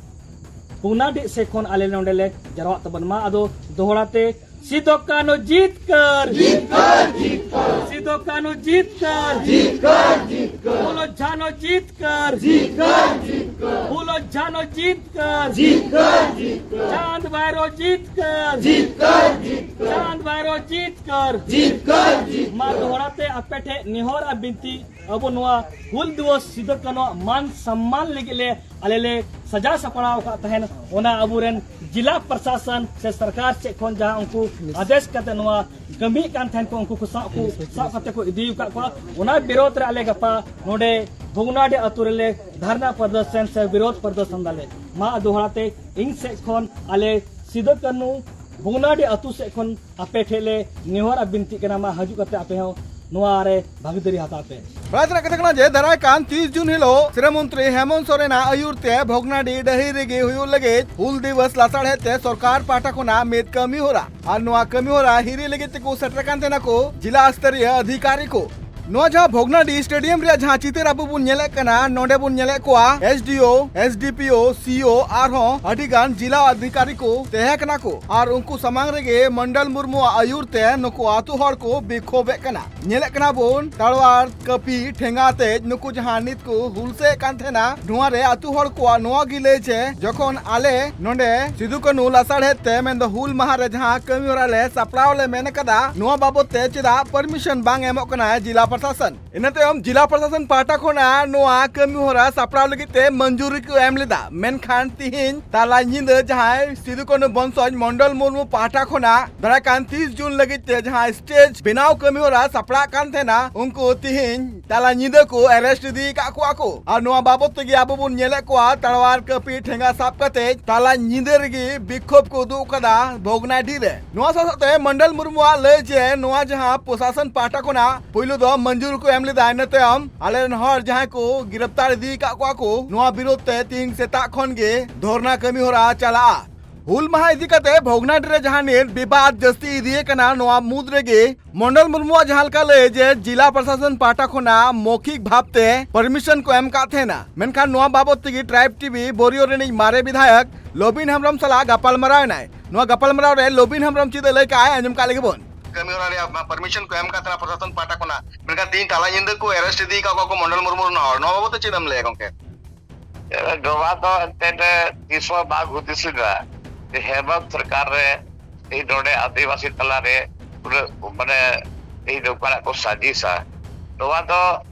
ᱵᱷᱩᱜᱽᱱᱟᱰᱤ ᱥᱮᱫ ᱠᱷᱚᱱ ᱟᱞᱮ ᱱᱚᱰᱮ ᱞᱮ ᱡᱟᱨᱣᱟᱜ ᱛᱟᱵᱚᱱ ᱢᱟ᱾ ᱟᱫᱚ ᱫᱚᱦᱲᱟ ᱛᱮ ᱥᱤᱫᱚ ᱠᱟᱹᱱᱦᱩ ᱡᱤᱛᱠᱟᱹᱨ! ᱡᱤᱛᱠᱟᱹᱨ, ᱡᱤᱛᱠᱟᱹᱨ! ᱥᱤᱫᱚ ᱠᱟᱹᱱᱦᱩ ᱡᱤᱛᱠᱟᱹᱨ! ᱡᱤᱛᱠᱟᱹᱨ, ᱡᱤᱛᱠᱟᱹᱨ! ᱯᱷᱩᱞᱳ ᱡᱷᱟᱱᱳ ᱡᱤᱛᱠᱟᱹᱨ! ᱡᱤᱛᱠᱟᱹᱨ, ᱡᱤᱛᱠᱟᱹᱨ! ᱯᱷᱩᱞᱳ ᱡᱷᱟᱱᱳ ᱡᱤᱛᱠᱟᱨ, ᱡᱤᱛᱠᱟᱨ, ᱡᱤᱛᱠᱟᱨ᱾ ᱪᱟᱸᱫ ᱵᱷᱟᱭᱨᱳ ᱡᱤᱛᱠᱟᱨ, ᱡᱤᱛᱠᱟᱨ, ᱡᱤᱛᱠᱟᱨ᱾ ᱪᱟᱸᱫ ᱵᱷᱟᱭᱨᱳ ᱡᱤᱛᱠᱟᱨ, ᱡᱤᱛᱠᱟᱨ, ᱡᱤᱛᱠᱟᱨ᱾ ᱢᱟ ᱫᱚᱦᱲᱟ ᱛᱮ ᱟᱯᱮ ᱴᱷᱮᱱ ᱱᱮᱦᱚᱨ ᱟᱨ ᱵᱤᱱᱛᱤ, ᱟᱵᱚ ᱱᱚᱣᱟ ᱦᱩᱞ ᱫᱤᱵᱚᱥ ᱥᱤᱫᱩ ᱠᱟᱹᱱᱩᱣᱟᱜ ᱢᱟᱱ ᱥᱚᱢᱢᱟᱱ ᱞᱟᱹᱜᱤᱫ ᱞᱮ, ᱟᱞᱮ ᱞᱮ ᱥᱟᱡᱟᱣ ᱥᱟᱯᱲᱟᱣ ᱟᱠᱟᱫ ᱛᱟᱦᱮᱱ, ᱚᱱᱟ ᱟᱵᱚᱨᱮᱱ ᱡᱤᱞᱟ ᱯᱨᱚᱥᱟᱥᱚᱱ ᱥᱮ ᱥᱚᱨᱠᱟᱨ ᱥᱮᱫ ᱠᱷᱚᱱ ᱡᱟᱦᱟᱸ ᱩᱱᱠᱩ ᱟᱫᱮᱥ ᱠᱟᱛᱮ ᱱᱚᱣᱟ ᱠᱟᱹᱢᱤᱭᱮᱫ ᱠᱟᱱ ᱛᱟᱦᱮᱱ ᱠᱚ, ᱩᱱᱠᱩ ᱠᱚ ᱥᱟᱵ ᱠᱚ, ᱥᱟᱵ ᱠᱟᱛᱮ ᱠᱚ ᱤᱫᱤ ᱟᱠᱟᱫ ᱠᱚᱣᱟ᱾ ᱚᱱᱟ ᱵᱤᱨᱳᱫᱷ ᱨᱮ ᱟᱞᱮ ᱜᱟᱯᱟ ᱱᱚᱰᱮ ᱵᱷᱚᱜᱽᱱᱟᱰᱤ ᱟᱛᱳ ᱨᱮᱞᱮ ᱫᱷᱟᱨᱱᱟ ᱯᱨᱚᱫᱚᱨᱥᱚᱱ ᱥᱮ ᱵᱤᱨᱳᱫᱷ ᱯᱨᱚᱫᱚᱨᱥᱚᱱ ᱫᱟᱞᱮ᱾ ᱢᱟ ᱫᱚᱦᱲᱟ ᱛᱮ ᱤᱧ ᱥᱮᱫ ᱠᱷᱚᱱ ᱟᱞᱮ ᱥᱤᱫᱩ ᱠᱟᱹᱱᱩ ᱵᱷᱚᱜᱽᱱᱟᱰᱤ ᱟᱛᱳ ᱥᱮᱫ ᱠᱷᱚᱱ ᱟᱯᱮ ᱴᱷᱮᱱ ᱞᱮ ᱱᱮᱦᱚᱨ ᱟᱨ ᱵᱤᱱᱛᱤᱜ ᱠᱟᱱᱟ, ᱢᱟ ᱦᱤᱡᱩᱜ ᱠᱟᱛᱮ ᱟᱯᱮ ᱦᱚᱸ ᱱᱚᱣᱟ ᱨᱮ ᱵᱷᱟᱜᱤᱫᱟᱨᱤ ᱦᱟᱛᱟᱣ ᱯᱮ᱾ ᱵᱟᱲᱟᱭ ᱛᱮᱱᱟᱜ ᱠᱟᱛᱷᱟ ᱠᱟᱱᱟ ᱡᱮ ᱫᱟᱨᱟᱭ ᱠᱟᱱ ᱛᱤᱥ ᱡᱩᱱ ᱦᱤᱞᱳᱜ ᱥᱤᱨᱟᱹ ᱢᱚᱱᱛᱨᱤ ᱦᱮᱢᱚᱱᱛ ᱥᱚᱨᱮᱱᱟᱜ ᱟᱹᱭᱩᱨ ᱛᱮ ᱵᱷᱚᱜᱽᱱᱟᱰᱤ ᱰᱟᱹᱦᱤ ᱨᱮᱜᱮ ᱦᱩᱭᱩᱜ ᱞᱟᱹᱜᱤᱫ ᱦᱩᱞ ᱫᱤᱵᱚᱥ ᱞᱟᱥᱟᱲᱦᱮᱫ ᱛᱮ ᱥᱚᱨᱠᱟᱨ ᱯᱟᱦᱴᱟ ᱠᱷᱚᱱᱟᱜ ᱢᱤᱫ ᱠᱟᱹᱢᱤ ᱦᱚᱨᱟ, ᱟᱨ ᱱᱚᱣᱟ ᱠᱟᱹᱢᱤ ᱦᱚᱨᱟ ᱦᱤᱨᱤ ᱞᱟᱹᱜᱤᱫ ᱛᱮᱠᱚ ᱥᱮᱴᱮᱨ ᱠᱟᱱ ᱛᱟᱦᱮᱱᱟ ᱠᱚ ᱡᱤᱞᱟ ᱥᱛᱚᱨᱤᱭᱚ ᱚᱫᱷᱤᱠᱟᱨᱤ ᱠᱚ᱾ ᱱᱚᱣᱟ ᱡᱟᱦᱟᱸ ᱵᱷᱚᱜᱽᱱᱟᱰᱤ ᱥᱴᱮᱰᱤᱭᱟᱢ ᱨᱮᱭᱟᱜ ᱡᱟᱦᱟᱸ ᱪᱤᱛᱟᱹᱨ ᱟᱵᱚ ᱵᱚᱱ ᱧᱮᱞᱮᱫ ᱠᱟᱱᱟ, ᱱᱚᱰᱮ ᱵᱚᱱ ᱧᱮᱞᱮᱫ ᱠᱚᱣᱟ ᱮᱥ ᱰᱤ ᱳ, ᱮᱥ ᱰᱤ ᱯᱤ ᱳ, ᱥᱤ ᱳ, ᱟᱨᱦᱚᱸ ᱟᱹᱰᱤ ᱜᱟᱱ ᱡᱤᱞᱟ ᱚᱫᱷᱤᱠᱟᱨᱤ ᱠᱚ ᱛᱟᱦᱮᱸ ᱠᱟᱱᱟ ᱠᱚ, ᱟᱨ ᱩᱱᱠᱩ ᱥᱟᱢᱟᱝ ᱨᱮᱜᱮ ᱢᱚᱱᱰᱚᱞ ᱢᱩᱨᱢᱩᱣᱟᱜ ᱟᱹᱭᱩᱨ ᱛᱮ ᱱᱩᱠᱩ ᱟᱛᱳ ᱦᱚᱲ ᱠᱚ ᱵᱤᱠᱷᱳᱵᱮᱫ ᱠᱟᱱᱟ᱾ ᱧᱮᱞᱮᱫ ᱠᱟᱱᱟ ᱵᱚᱱ ᱛᱟᱲᱣᱟᱨ, ᱠᱟᱹᱯᱤ, ᱴᱷᱮᱸᱜᱟ ᱟᱛᱮᱡ ᱱᱩᱠᱩ ᱡᱟᱦᱟᱸ ᱱᱤᱛ ᱠᱚ ᱦᱩᱞᱥᱟᱹᱭᱮᱫ ᱠᱟᱱ ᱛᱟᱦᱮᱱᱟ, ᱱᱚᱣᱟ ᱨᱮ ᱟᱛᱳ ᱦᱚᱲ ᱠᱚᱣᱟᱜ ᱱᱚᱣᱟ ᱜᱮ ᱞᱟᱹᱭ ᱡᱮ ᱡᱚᱠᱷᱚᱱ ᱟᱞᱮ ᱱᱚᱰᱮ ᱥᱤᱫᱩ ᱠᱟᱹᱱᱩ ᱞᱟᱥᱟᱲᱦᱮᱫ ᱛᱮ, ᱢᱮᱱᱫᱚ ᱦᱩᱞ ᱢᱟᱦᱟ ᱨᱮ ᱡᱟᱦᱟᱸ ᱠᱟᱹᱢᱤ ᱦᱚᱨᱟ ᱞᱮ ᱥᱟᱯᱲᱟᱣ ᱞᱮ ᱢᱮᱱ ᱠᱟᱫᱟ, ᱱᱚᱣᱟ ᱵᱟᱵᱚᱛ ᱛᱮ ᱪᱮᱫᱟᱜ ᱯᱟᱨᱢᱤᱥᱚᱱ ᱵᱟᱝ ᱮᱢᱚᱜ ᱠᱟᱱᱟ ᱡᱤᱞᱟ ᱯᱨᱚᱥᱟᱥᱚᱱ? ᱤᱱᱟᱹ ᱛᱟᱭᱚᱢ ᱡᱤᱞᱟ ᱯᱨᱚᱥᱟᱥᱚᱱ ᱯᱟᱦᱴᱟ ᱠᱷᱚᱱᱟᱜ ᱱᱚᱣᱟ ᱠᱟᱹᱢᱤ ᱦᱚᱨᱟ ᱥᱟᱯᱲᱟᱣ ᱞᱟᱹᱜᱤᱫ ᱛᱮ ᱢᱚᱧᱡᱩᱨᱤ ᱠᱚ ᱮᱢ ᱞᱮᱫᱟ, ᱢᱮᱱᱠᱷᱟᱱ ᱛᱤᱦᱤᱧ ᱛᱟᱞᱟ ᱧᱤᱫᱟᱹ ᱡᱟᱦᱟᱸᱭ ᱥᱤᱫᱩ ᱠᱟᱹᱱᱩ ᱵᱚᱝᱥᱚᱡᱽ ᱢᱚᱱᱰᱚᱞ ᱢᱩᱨᱢᱩ ᱯᱟᱦᱴᱟ ᱠᱷᱚᱱᱟᱜ ᱫᱟᱨᱟᱭ ᱠᱟᱱ ᱛᱤᱥ ᱡᱩᱱ ᱞᱟᱹᱜᱤᱫ ᱛᱮ ᱡᱟᱦᱟᱸ ᱥᱴᱮᱡᱽ ᱵᱮᱱᱟᱣ ᱠᱟᱹᱢᱤ ᱦᱚᱨᱟ ᱥᱟᱯᱲᱟᱜ ᱠᱟᱱ ᱛᱟᱦᱮᱱᱟ, ᱩᱱᱠᱩ ᱛᱤᱦᱤᱧ ᱛᱟᱞᱟ ᱧᱤᱫᱟᱹ ᱠᱚ ᱟᱨᱮᱥᱴ ᱤᱫᱤ ᱟᱠᱟᱫ ᱠᱚᱣᱟ ᱠᱚ᱾ ᱟᱨ ᱱᱚᱣᱟ ᱵᱟᱵᱚᱛ ᱛᱮᱜᱮ ᱟᱵᱚ ᱵᱚᱱ ᱧᱮᱞᱮᱫ ᱠᱚᱣᱟ ᱛᱟᱲᱣᱟᱨ, ᱠᱟᱹᱯᱤ, ᱴᱷᱮᱸᱜᱟ ᱥᱟᱵ ᱠᱟᱛᱮ ᱛᱟᱞᱟ ᱧᱤᱫᱟᱹ ᱨᱮᱜᱮ ᱵᱤᱠᱷᱳᱵ ᱠᱚ ᱩᱫᱩᱜ ᱠᱟᱫᱟ ᱵᱷᱚᱜᱽᱱᱟᱰᱤ ᱨᱮ᱾ ᱱᱚᱣᱟ ᱥᱟᱶ ᱥᱟᱶᱛᱮ ᱢᱚᱱᱰᱚᱞ ᱢᱩᱨᱢᱩᱣᱟᱜ ᱞᱟᱹᱭ ᱡᱮ ᱱᱚᱣᱟ ᱡᱟᱦᱟᱸ ᱯᱨᱚᱥᱟᱥᱚᱱ ᱯᱟᱦᱴᱟ ᱠᱷᱚᱱᱟᱜ ᱯᱩᱭᱞᱩ ᱫᱚ ᱢᱚᱧᱡᱩᱨ ᱠᱚ ᱮᱢ ᱞᱮᱫᱟ, ᱤᱱᱟᱹ ᱛᱟᱭᱚᱢ ᱟᱞᱮ ᱨᱮᱱ ᱦᱚᱲ ᱡᱟᱦᱟᱸᱭ ᱠᱚ ᱜᱤᱨᱟᱯᱛᱟᱨ ᱤᱫᱤ ᱟᱠᱟᱫ ᱠᱚᱣᱟ ᱠᱚ, ᱱᱚᱣᱟ ᱵᱤᱨᱳᱫᱷ ᱛᱮ ᱛᱤᱦᱤᱧ ᱥᱮᱛᱟᱜ ᱠᱷᱚᱱ ᱜᱮ ᱫᱷᱚᱨᱱᱟ ᱠᱟᱹᱢᱤ ᱦᱚᱨᱟ ᱪᱟᱞᱟᱜᱼᱟ᱾ ᱦᱩᱞ ᱢᱟᱦᱟ ᱤᱫᱤ ᱠᱟᱛᱮ ᱵᱷᱚᱜᱽᱱᱟᱰᱤ ᱨᱮ ᱡᱟᱦᱟᱸ ᱱᱤᱛ ᱵᱤᱵᱟᱫ ᱡᱟᱹᱥᱛᱤ ᱤᱫᱤ ᱟᱠᱟᱱᱟ, ᱱᱚᱣᱟ ᱢᱩᱫᱽ ᱨᱮᱜᱮ ᱢᱚᱱᱰᱚᱞ ᱢᱩᱨᱢᱩᱣᱟᱜ ᱡᱟᱦᱟᱸ ᱞᱮᱠᱟ ᱞᱟᱹᱭ ᱡᱮ ᱡᱤᱞᱟ ᱯᱨᱚᱥᱟᱥᱚᱱ ᱯᱟᱦᱴᱟ ᱠᱷᱚᱱᱟᱜ ᱢᱚᱠᱷᱤᱠ ᱵᱷᱟᱵᱽ ᱛᱮ ᱯᱟᱨᱢᱤᱥᱚᱱ ᱠᱚ ᱮᱢ ᱠᱟᱫ ᱛᱟᱦᱮᱱᱟ, ᱢᱮᱱᱠᱷᱟᱱ ᱱᱚᱣᱟ ᱵᱟᱵᱚᱛ ᱛᱮᱜᱮ ᱴᱨᱟᱭᱤᱵᱽ ᱴᱤᱵᱷᱤ ᱵᱳᱨᱤᱭᱳ ᱨᱤᱱᱤᱡ ᱢᱟᱨᱮ ᱵᱤᱫᱷᱟᱭᱚᱠ ᱞᱚᱵᱤᱱ ᱦᱮᱢᱵᱨᱚᱢ ᱥᱟᱞᱟᱜ ᱜᱟᱯᱟᱞᱢᱟᱨᱟᱣ ᱮᱱᱟᱭ᱾ ᱱᱚᱣᱟ ᱜᱟᱯᱟᱞᱢᱟᱨᱟᱣ ᱨᱮ ᱞᱚᱵᱤᱱ ᱦᱮᱢᱵᱨᱚᱢ ᱪᱮᱫ ᱮ ᱞᱟᱹᱭ ᱠᱟᱜᱼᱟᱭ, ᱟᱸᱡᱚᱢ ᱠᱟᱜ ᱞᱮᱜᱮ ᱵᱚᱱ᱾ ᱠᱟᱹᱢᱤ ᱦᱚᱨᱟ ᱨᱮᱭᱟᱜ ᱯᱟᱨᱢᱤᱥᱚᱱ ᱠᱚ ᱮᱢ ᱠᱟᱫ ᱛᱟᱦᱮᱱᱟ ᱯᱨᱚᱥᱟᱥᱚᱱ ᱯᱟᱦᱴᱟ ᱠᱷᱚᱱᱟᱜ, ᱢᱮᱱᱠᱷᱟᱱ ᱛᱤᱦᱤᱧ ᱛᱟᱞᱟ ᱧᱤᱫᱟᱹ ᱠᱚ ᱟᱨᱮᱥᱴ ᱤᱫᱤ ᱟᱠᱟᱫ ᱠᱚᱣᱟ ᱠᱚ ᱢᱚᱱᱰᱚᱞ ᱢᱩᱨᱢᱩ ᱨᱮᱱ ᱦᱚᱲ᱾ ᱱᱚᱣᱟ ᱵᱟᱵᱚᱛ ᱛᱮ ᱪᱮᱫ ᱮᱢ ᱞᱟᱹᱭᱟ ᱜᱚᱝᱠᱮ? ᱱᱚᱣᱟ ᱫᱚ ᱮᱱᱛᱮᱫ ᱛᱤᱥ ᱦᱚᱸ ᱵᱟᱝ ᱦᱩᱫᱤᱥ ᱞᱮᱱᱟ ᱡᱮ ᱦᱮᱢᱚᱱᱛ ᱥᱚᱨᱠᱟᱨ ᱨᱮ ᱛᱮᱦᱮᱧ ᱱᱚᱰᱮ ᱟᱹᱫᱤᱵᱟᱹᱥᱤ ᱛᱟᱞᱟᱨᱮ ᱩᱱᱟᱹᱜ, ᱢᱟᱱᱮ, ᱛᱮᱦᱮᱧ ᱱᱚᱝᱠᱟᱱᱟᱜ ᱠᱚ ᱥᱟᱡᱤᱥᱟ᱾ ᱱᱚᱣᱟ ᱫᱚ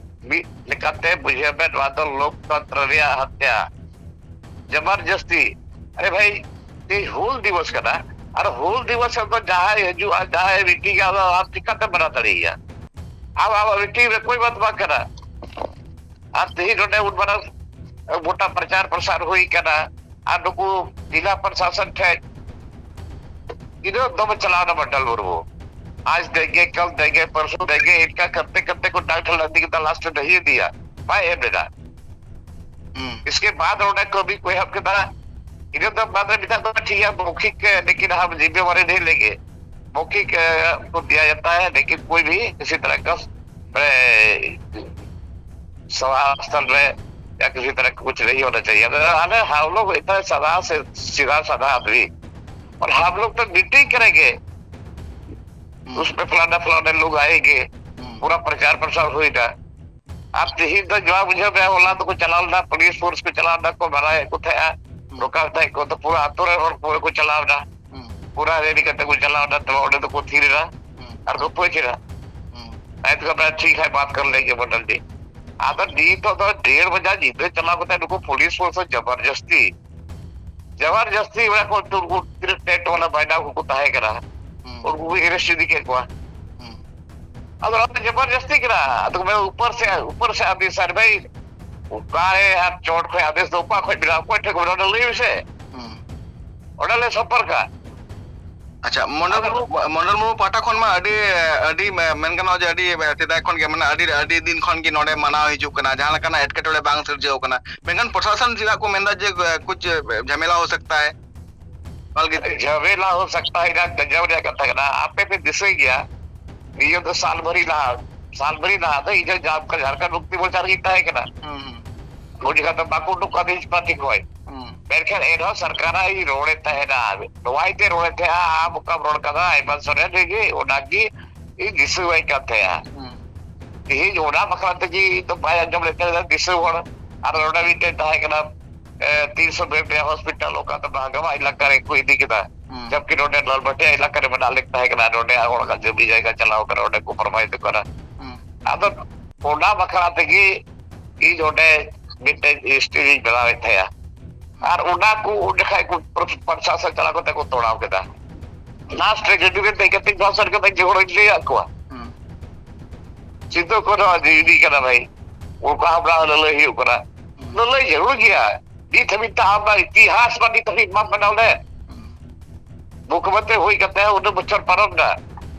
ᱢᱤᱫ ᱞᱮᱠᱟᱛᱮ ᱵᱩᱡᱷᱟᱹᱣ ᱢᱮ, ᱱᱚᱣᱟ ᱫᱚ ᱞᱳᱠᱛᱚᱱᱛᱨᱚ ᱨᱮᱭᱟᱜ ᱦᱚᱛᱭᱟ, ᱡᱚᱵᱚᱨᱡᱚᱥᱛᱤ᱾ ᱟᱨᱮ ᱵᱷᱟᱭ, ᱛᱮᱦᱮᱧ ᱦᱩᱞ ᱫᱤᱵᱚᱥ ᱠᱟᱱᱟ, ᱟᱨ ᱦᱩᱞ ᱫᱤᱵᱚᱥ ᱨᱮᱫᱚ ᱡᱟᱦᱟᱸᱭ ᱦᱤᱡᱩᱜᱼᱟ, ᱡᱟᱦᱟᱸᱭ ᱢᱤᱴᱤᱝᱟ, ᱟᱫᱚ ᱟᱢ ᱪᱤᱠᱟᱛᱮᱢ ᱢᱟᱱᱟ ᱫᱟᱲᱮᱭᱟᱭᱟ? ᱟᱢ ᱟᱢᱟᱜ ᱢᱤᱴᱤᱝ ᱨᱮ ᱠᱳᱭ ᱵᱟᱛ ᱵᱟᱝ ᱠᱟᱱᱟ᱾ ᱟᱨ ᱛᱮᱦᱮᱧ ᱱᱚᱰᱮ ᱩᱱ ᱢᱟᱨᱟᱝ ᱜᱚᱴᱟ ᱯᱨᱚᱪᱟᱨ ᱯᱨᱚᱥᱟᱨ ᱦᱩᱭ ᱠᱟᱱᱟ, ᱟᱨ ᱱᱩᱠᱩ ᱡᱮᱞᱟ ᱯᱨᱚᱥᱟᱥᱚᱱ ᱴᱷᱮᱱ ᱤᱱᱟᱹ ᱫᱚᱢᱮ ᱪᱟᱞᱟᱣ ᱮᱱᱟ ᱢᱚᱱᱰᱚᱞ ᱢᱩᱨᱢᱩ᱾ ᱟᱡ ᱫᱮᱜᱮ, ᱠᱟᱞ ᱫᱮᱜᱮ, ᱯᱚᱨᱥᱚ ᱫᱮᱜᱮ, ᱤᱱᱠᱟ ᱠᱟᱛᱮ ᱠᱟᱛᱮ ᱠᱚ ᱰᱟᱠᱴᱚᱨ ᱞᱟᱹᱫᱤ ᱠᱮᱫᱟ, ᱞᱟᱥᱴ ᱨᱮ ᱰᱟᱹᱦᱤ ᱤᱫᱤᱭᱟ, ᱵᱟᱭ ᱮᱢ ᱞᱮᱫᱟ᱾ ᱦᱩᱸ᱾ ᱤᱥᱠᱮ ᱵᱟᱫ ᱚᱸᱰᱮ ᱠᱟᱹᱢᱤ ᱠᱚ ᱮᱦᱚᱵ ᱠᱮᱫᱟ᱾ ᱤᱱᱟᱹ ᱫᱚ ᱵᱟᱫ ᱨᱮ ᱢᱮᱛᱟᱜ ᱠᱚᱣᱟ, ᱴᱷᱤᱠ ᱜᱮᱭᱟ, ᱢᱚᱣᱠᱷᱤᱠ, ᱞᱮᱠᱤᱱ ᱦᱟᱢ ᱡᱤᱢᱢᱮᱣᱟᱨᱤ ᱱᱟᱦᱤᱸ ᱞᱮᱝᱜᱮ, ᱢᱚᱣᱠᱷᱤᱠ ᱠᱚ ᱫᱤᱭᱟ ᱡᱟᱛᱟ ᱦᱟᱭ, ᱞᱮᱠᱤᱱ ᱠᱳᱭ ᱵᱷᱤ ᱠᱤᱥᱤ ᱛᱚᱨᱦ ᱠᱟ, ᱢᱟᱱᱮ, ᱥᱚᱵᱷᱟ ᱥᱛᱷᱚᱞ ᱨᱮ ᱭᱟ ᱠᱤᱥᱤ ᱛᱚᱨᱦ ᱠᱟ ᱠᱩᱪ ᱱᱟᱦᱤᱸ ᱦᱳᱱᱟ ᱪᱟᱦᱤᱭᱮ᱾ ᱟᱫᱚ ᱟᱞᱮ, ᱦᱟᱢ ᱞᱳᱜ ᱤᱛᱱᱟ ᱥᱟᱫᱟ ᱥᱮ ᱥᱤᱫᱷᱟ ᱥᱟᱫᱟ ᱟᱫᱢᱤ, ᱚᱨ ᱦᱟᱢ ᱞᱳᱜ ᱛᱚ ᱢᱤᱴᱤᱝ ᱠᱟᱨᱮᱸᱜᱮ, ᱦᱩᱸ᱾ ᱩᱥᱢᱮ ᱯᱷᱞᱟᱱᱟ ᱯᱷᱞᱟᱱᱟ ᱞᱳᱜ ᱟᱭᱮᱸᱜᱮ, ᱦᱩᱸ᱾ ᱯᱩᱨᱟ ᱯᱨᱚᱪᱟᱨ ᱯᱨᱚᱥᱟᱨ ᱦᱩᱭᱱᱟ᱾ ᱟᱨ ᱛᱤᱦᱤᱧ ᱫᱚ ᱡᱚᱣᱟ ᱵᱩᱡᱷᱟᱹᱣ ᱢᱮ, ᱦᱚᱞᱟ ᱫᱚᱠᱚ ᱪᱟᱞᱟᱣ ᱞᱮᱱᱟ, ᱯᱩᱞᱤᱥ ᱯᱷᱳᱨᱥ ᱠᱚ ᱪᱟᱞᱟᱣ ᱞᱮᱱᱟ, ᱠᱚ ᱢᱟᱱᱟᱣᱮᱫ ᱠᱚ ᱛᱟᱦᱮᱸᱜᱼᱟ, ᱦᱩᱸ᱾ ᱨᱚᱠᱟᱣ ᱛᱟᱦᱮᱸᱫ ᱠᱚ, ᱛᱚ ᱯᱩᱨᱟ ᱟᱛᱳ ᱨᱮᱱ ᱦᱚᱲ ᱯᱩᱨᱟᱹ ᱠᱚ ᱪᱟᱞᱟᱣ ᱮᱱᱟ᱾ ᱦᱩᱸ᱾ ᱯᱩᱨᱟ ᱨᱮᱞᱤ ᱠᱟᱛᱮ ᱠᱚ ᱪᱟᱞᱟᱣ ᱮᱱᱟ, ᱛᱚᱵᱮ ᱚᱸᱰᱮ ᱫᱚᱠᱚ ᱛᱷᱤᱨ ᱮᱱᱟ ᱦᱩᱸ᱾ ᱟᱨ ᱠᱚ ᱯᱟᱹᱪ ᱮᱱᱟ᱾ ᱦᱩᱸ᱾ ᱟᱡ ᱛᱮᱠᱚ ᱢᱮᱱᱟ, "ᱴᱷᱤᱠ ᱦᱟᱭ, ᱵᱟᱛ ᱠᱟᱨ ᱞᱮᱸᱜᱮ ᱢᱚᱱᱰᱚᱞ ᱡᱤ᱾" ᱟᱫᱚ ᱱᱤᱛᱚᱜ ᱫᱚ ᱰᱮᱲ ᱵᱟᱡᱟ ᱧᱤᱫᱟᱹ ᱪᱟᱞᱟᱣ ᱠᱟᱛᱮ ᱱᱩᱠᱩ ᱯᱩᱞᱤᱥ ᱯᱷᱳᱨᱥ ᱡᱚᱵᱚᱨᱡᱚᱥᱛᱤ, ᱡᱚᱵᱚᱨᱡᱚᱥᱛᱤ ᱚᱱᱟ ᱠᱚ ᱩᱱᱠᱩ ᱛᱤᱱᱟᱹᱜ ᱴᱮᱱᱴ ᱵᱟᱞᱟ ᱵᱟᱭᱱᱟ ᱠᱚᱠᱚ ᱛᱟᱦᱮᱸ ᱠᱟᱱᱟ, ᱦᱩᱸ᱾ ᱩᱱᱠᱩ ᱠᱚ ᱮᱨᱮᱥᱴ ᱤᱫᱤ ᱠᱮᱫ ᱠᱚᱣᱟ᱾ ᱦᱩᱸ᱾ ᱟᱫᱚ ᱚᱱᱟ ᱫᱚ ᱡᱚᱵᱚᱨᱡᱚᱥᱛᱤ ᱠᱟᱱᱟ᱾ ᱟᱫᱚ ᱠᱚ ᱢᱮᱱᱟ, "ᱩᱯᱚᱨ ᱥᱮ, ᱩᱯᱚᱨ ᱥᱮ ᱟᱫᱮᱥ ᱥᱟᱨ ᱵᱷᱟᱭ, ᱚᱠᱟᱨᱮ ᱟᱨ ᱪᱚᱴ ᱠᱷᱚᱱ ᱟᱫᱮᱥ ᱫᱚ ᱚᱠᱟ ᱠᱷᱚᱱ ᱢᱮᱱᱟᱜᱼᱟ, ᱚᱠᱚᱭ ᱴᱷᱮᱱ ᱠᱚ ᱢᱮᱱᱟᱜᱼᱟ, ᱚᱱᱟ ᱞᱟᱹᱭ ᱢᱮᱥᱮ?" ᱦᱩᱸ᱾ ᱚᱸᱰᱮ ᱞᱮ ᱥᱚᱢᱯᱚᱨᱠᱟ᱾ ᱟᱪᱪᱷᱟ, ᱢᱚᱱᱰᱚᱞ ᱟᱫᱚ ᱢᱩᱨᱢᱩ, ᱢᱚᱱᱰᱚᱞ ᱢᱩᱨᱢᱩ ᱯᱟᱦᱴᱟ ᱠᱷᱚᱱ ᱢᱟ ᱟᱹᱰᱤ, ᱟᱹᱰᱤ ᱢᱮ-, ᱢᱮᱱ ᱜᱟᱱᱚᱜᱼᱟ ᱡᱮ ᱟᱹᱰᱤ ᱥᱮᱫᱟᱭ ᱠᱷᱚᱱ ᱜᱮ, ᱢᱟᱱᱮ ᱟᱹᱰᱤ, ᱟᱹᱰᱤ ᱫᱤᱱ ᱠᱷᱚᱱ ᱜᱮ ᱱᱚᱰᱮ ᱢᱟᱱᱟᱣ ᱦᱤᱡᱩᱜ ᱠᱟᱱᱟ, ᱡᱟᱦᱟᱸ ᱞᱮᱠᱟᱱᱟᱜ ᱮᱴᱠᱮᱴᱚᱬᱮ ᱵᱟᱝ ᱥᱤᱨᱡᱟᱹᱣ ᱠᱟᱱᱟ᱾ ᱢᱮᱱᱠᱷᱟᱱ ᱯᱨᱚᱥᱟᱥᱚᱱ ᱪᱮᱫᱟᱜ ᱠᱚ ᱢᱮᱱᱫᱟ ᱡᱮ, ᱮ, ᱠᱩᱪ ᱡᱷᱟᱢᱮᱞᱟ ᱦᱚ ᱥᱟᱠᱛᱟ ᱦᱟᱭ? ᱚᱱᱟ ᱞᱟᱹᱜᱤᱫ ᱛᱮ᱾ ᱡᱷᱟᱢᱮᱞᱟ ᱦᱚ ᱥᱟᱠᱛᱟ ᱦᱟᱭ, ᱜᱟᱡᱟᱣ ᱨᱮᱭᱟᱜ ᱠᱟᱛᱷᱟ ᱠᱟᱱᱟ᱾ ᱟᱯᱮ ᱯᱮ ᱫᱤᱥᱟᱹᱭ ᱜᱮᱭᱟ, ᱱᱤᱭᱟᱹ ᱫᱚ ᱥᱟᱞ ᱵᱷᱟᱹᱨᱤ ᱞᱟᱦᱟ, ᱥᱟᱞ ᱵᱷᱟᱹᱨᱤ ᱞᱟᱦᱟ ᱫᱚ ᱤᱧ ᱦᱚᱸ ᱡᱷᱟᱲᱠᱷᱚᱸᱰ, ᱡᱷᱟᱲᱠᱷᱚᱸᱰ ᱢᱩᱠᱛᱤ ᱢᱳᱨᱪᱟ ᱨᱮᱜᱤᱧ ᱛᱟᱦᱮᱸ ᱠᱟᱱᱟ᱾ ᱦᱩᱸ, ᱦᱩᱸ᱾ ᱩᱱ ᱡᱚᱠᱷᱟᱡ ᱫᱚ ᱵᱟᱠᱚ ᱩᱰᱩᱠ ᱠᱟᱫᱤᱧ ᱯᱟᱨᱴᱤ ᱠᱷᱚᱱ᱾ ᱦᱩᱸ᱾ ᱢᱮᱱᱠᱷᱟᱱ ᱮᱱᱦᱚᱸ ᱥᱚᱨᱠᱟᱨᱟᱜ ᱤᱧ ᱨᱚᱲᱮᱫ ᱛᱟᱦᱮᱱᱟ, ᱱᱚᱣᱟ ᱤᱧ ᱨᱚᱲᱮᱫ ᱛᱟᱦᱮᱱᱟ, ᱟᱢ ᱚᱠᱟᱢ ᱨᱚᱲ ᱠᱟᱫᱟ, ᱟᱭᱢᱟ ᱥᱚᱨᱮᱱ ᱨᱮᱜᱮ, ᱚᱱᱟᱜᱮ ᱤᱧ ᱫᱤᱥᱟᱹᱣᱟᱭ ᱠᱟᱱ ᱛᱟᱦᱮᱸᱱᱟ᱾ ᱦᱩᱸ᱾ ᱛᱮᱦᱮᱧ ᱚᱱᱟ ᱵᱟᱠᱷᱨᱟ ᱛᱮᱜᱮ ᱤᱧ ᱫᱚ ᱵᱟᱭ ᱟᱸᱡᱚᱢ ᱞᱮᱫ ᱛᱟᱦᱮᱸᱱᱟ, ᱫᱤᱥᱟᱹ ᱦᱚᱲ᱾ ᱟᱨ ᱱᱚᱰᱮ ᱢᱤᱫᱴᱮᱱ ᱛᱟᱦᱮᱸ ᱠᱟᱱᱟ, ᱮ, ᱛᱤᱱᱥᱚ ᱵᱮᱰ ᱨᱮᱭᱟᱜ ᱦᱚᱥᱯᱤᱴᱟᱞ, ᱚᱠᱟ ᱫᱚ ᱵᱟᱝ ᱜᱟᱢᱟ ᱮᱞᱟᱠᱟ ᱨᱮ ᱠᱚ ᱤᱫᱤ ᱠᱮᱫᱟ᱾ ᱦᱩᱸ᱾ ᱡᱟᱵᱠᱤ ᱱᱚᱰᱮ ᱞᱟᱞᱵᱟᱴᱤᱭᱟ ᱮᱞᱟᱠᱟ ᱨᱮ ᱢᱮᱱᱟᱜ ᱞᱮᱠ ᱛᱟᱦᱮᱸ ᱠᱟᱱᱟ, ᱱᱚᱰᱮ ᱦᱚᱲᱟᱜ ᱡᱚᱢᱤ ᱡᱟᱭᱜᱟ ᱪᱟᱞᱟᱣ ᱠᱟᱱᱟ, ᱚᱸᱰᱮ ᱠᱚ ᱯᱨᱚᱵᱟᱦᱤᱛ ᱠᱟᱱᱟ᱾ ᱦᱩᱸ᱾ ᱟᱫᱚ ᱚᱱᱟ ᱵᱟᱠᱷᱨᱟ ᱛᱮᱜᱮ ᱤᱧ ᱚᱸᱰᱮ ᱢᱤᱫᱴᱮᱱ ᱦᱤᱥᱴᱨᱤ ᱤᱧ ᱵᱮᱱᱟᱣᱮᱫ ᱛᱟᱦᱮᱸᱜᱼᱟ᱾ ᱟᱨ ᱚᱱᱟ ᱠᱚ ᱚᱸᱰᱮ ᱠᱷᱟᱡ ᱠᱚ ᱯᱨᱚᱥᱟᱥᱚᱱ ᱪᱟᱞᱟᱣ ᱠᱟᱛᱮ ᱠᱚ ᱛᱚᱲᱟᱣ ᱠᱮᱫᱟ᱾ ᱞᱟᱥᱴ ᱨᱮ ᱜᱟᱹᱰᱤ ᱨᱮ ᱫᱮᱡ ᱠᱟᱛᱮ ᱜᱷᱟᱥ ᱠᱟᱛᱮ ᱡᱮ ᱦᱚᱲᱤᱧ ᱞᱟᱹᱭᱟᱫ ᱠᱚᱣᱟ᱾ ᱦᱩᱸ᱾ ᱥᱤᱫᱩ ᱠᱟᱹᱱᱦᱩ ᱟᱜ ᱡᱤᱣᱤ ᱠᱟᱱᱟ ᱵᱷᱟᱹᱭ, ᱚᱱᱠᱟ ᱦᱟᱢᱞᱟ ᱞᱟᱹᱞᱟᱹᱭ ᱦᱩᱭᱩᱜ ᱠᱟᱱᱟ᱾ ᱦᱩᱸ᱾ ᱞᱟᱹᱞᱟᱹᱭ ᱡᱟᱹᱨᱩᱲ ᱜᱮᱭᱟ᱾ ᱱᱤᱛ ᱦᱟᱹᱵᱤᱡ ᱛᱮ ᱟᱢ ᱢᱟ ᱤᱛᱤᱦᱟᱥ ᱢᱟ ᱱᱤᱛ ᱦᱟᱹᱵᱤᱡ ᱵᱟᱢ ᱵᱮᱱᱟᱣ ᱞᱮᱫ᱾ ᱦᱩᱸ᱾ ᱢᱩᱠᱷᱭᱚᱢᱚᱱᱛᱨᱤ ᱦᱩᱭ ᱠᱟᱛᱮ ᱩᱱᱟᱹᱜ ᱵᱚᱪᱷᱚᱨ ᱯᱟᱨᱚᱢ ᱮᱱᱟ,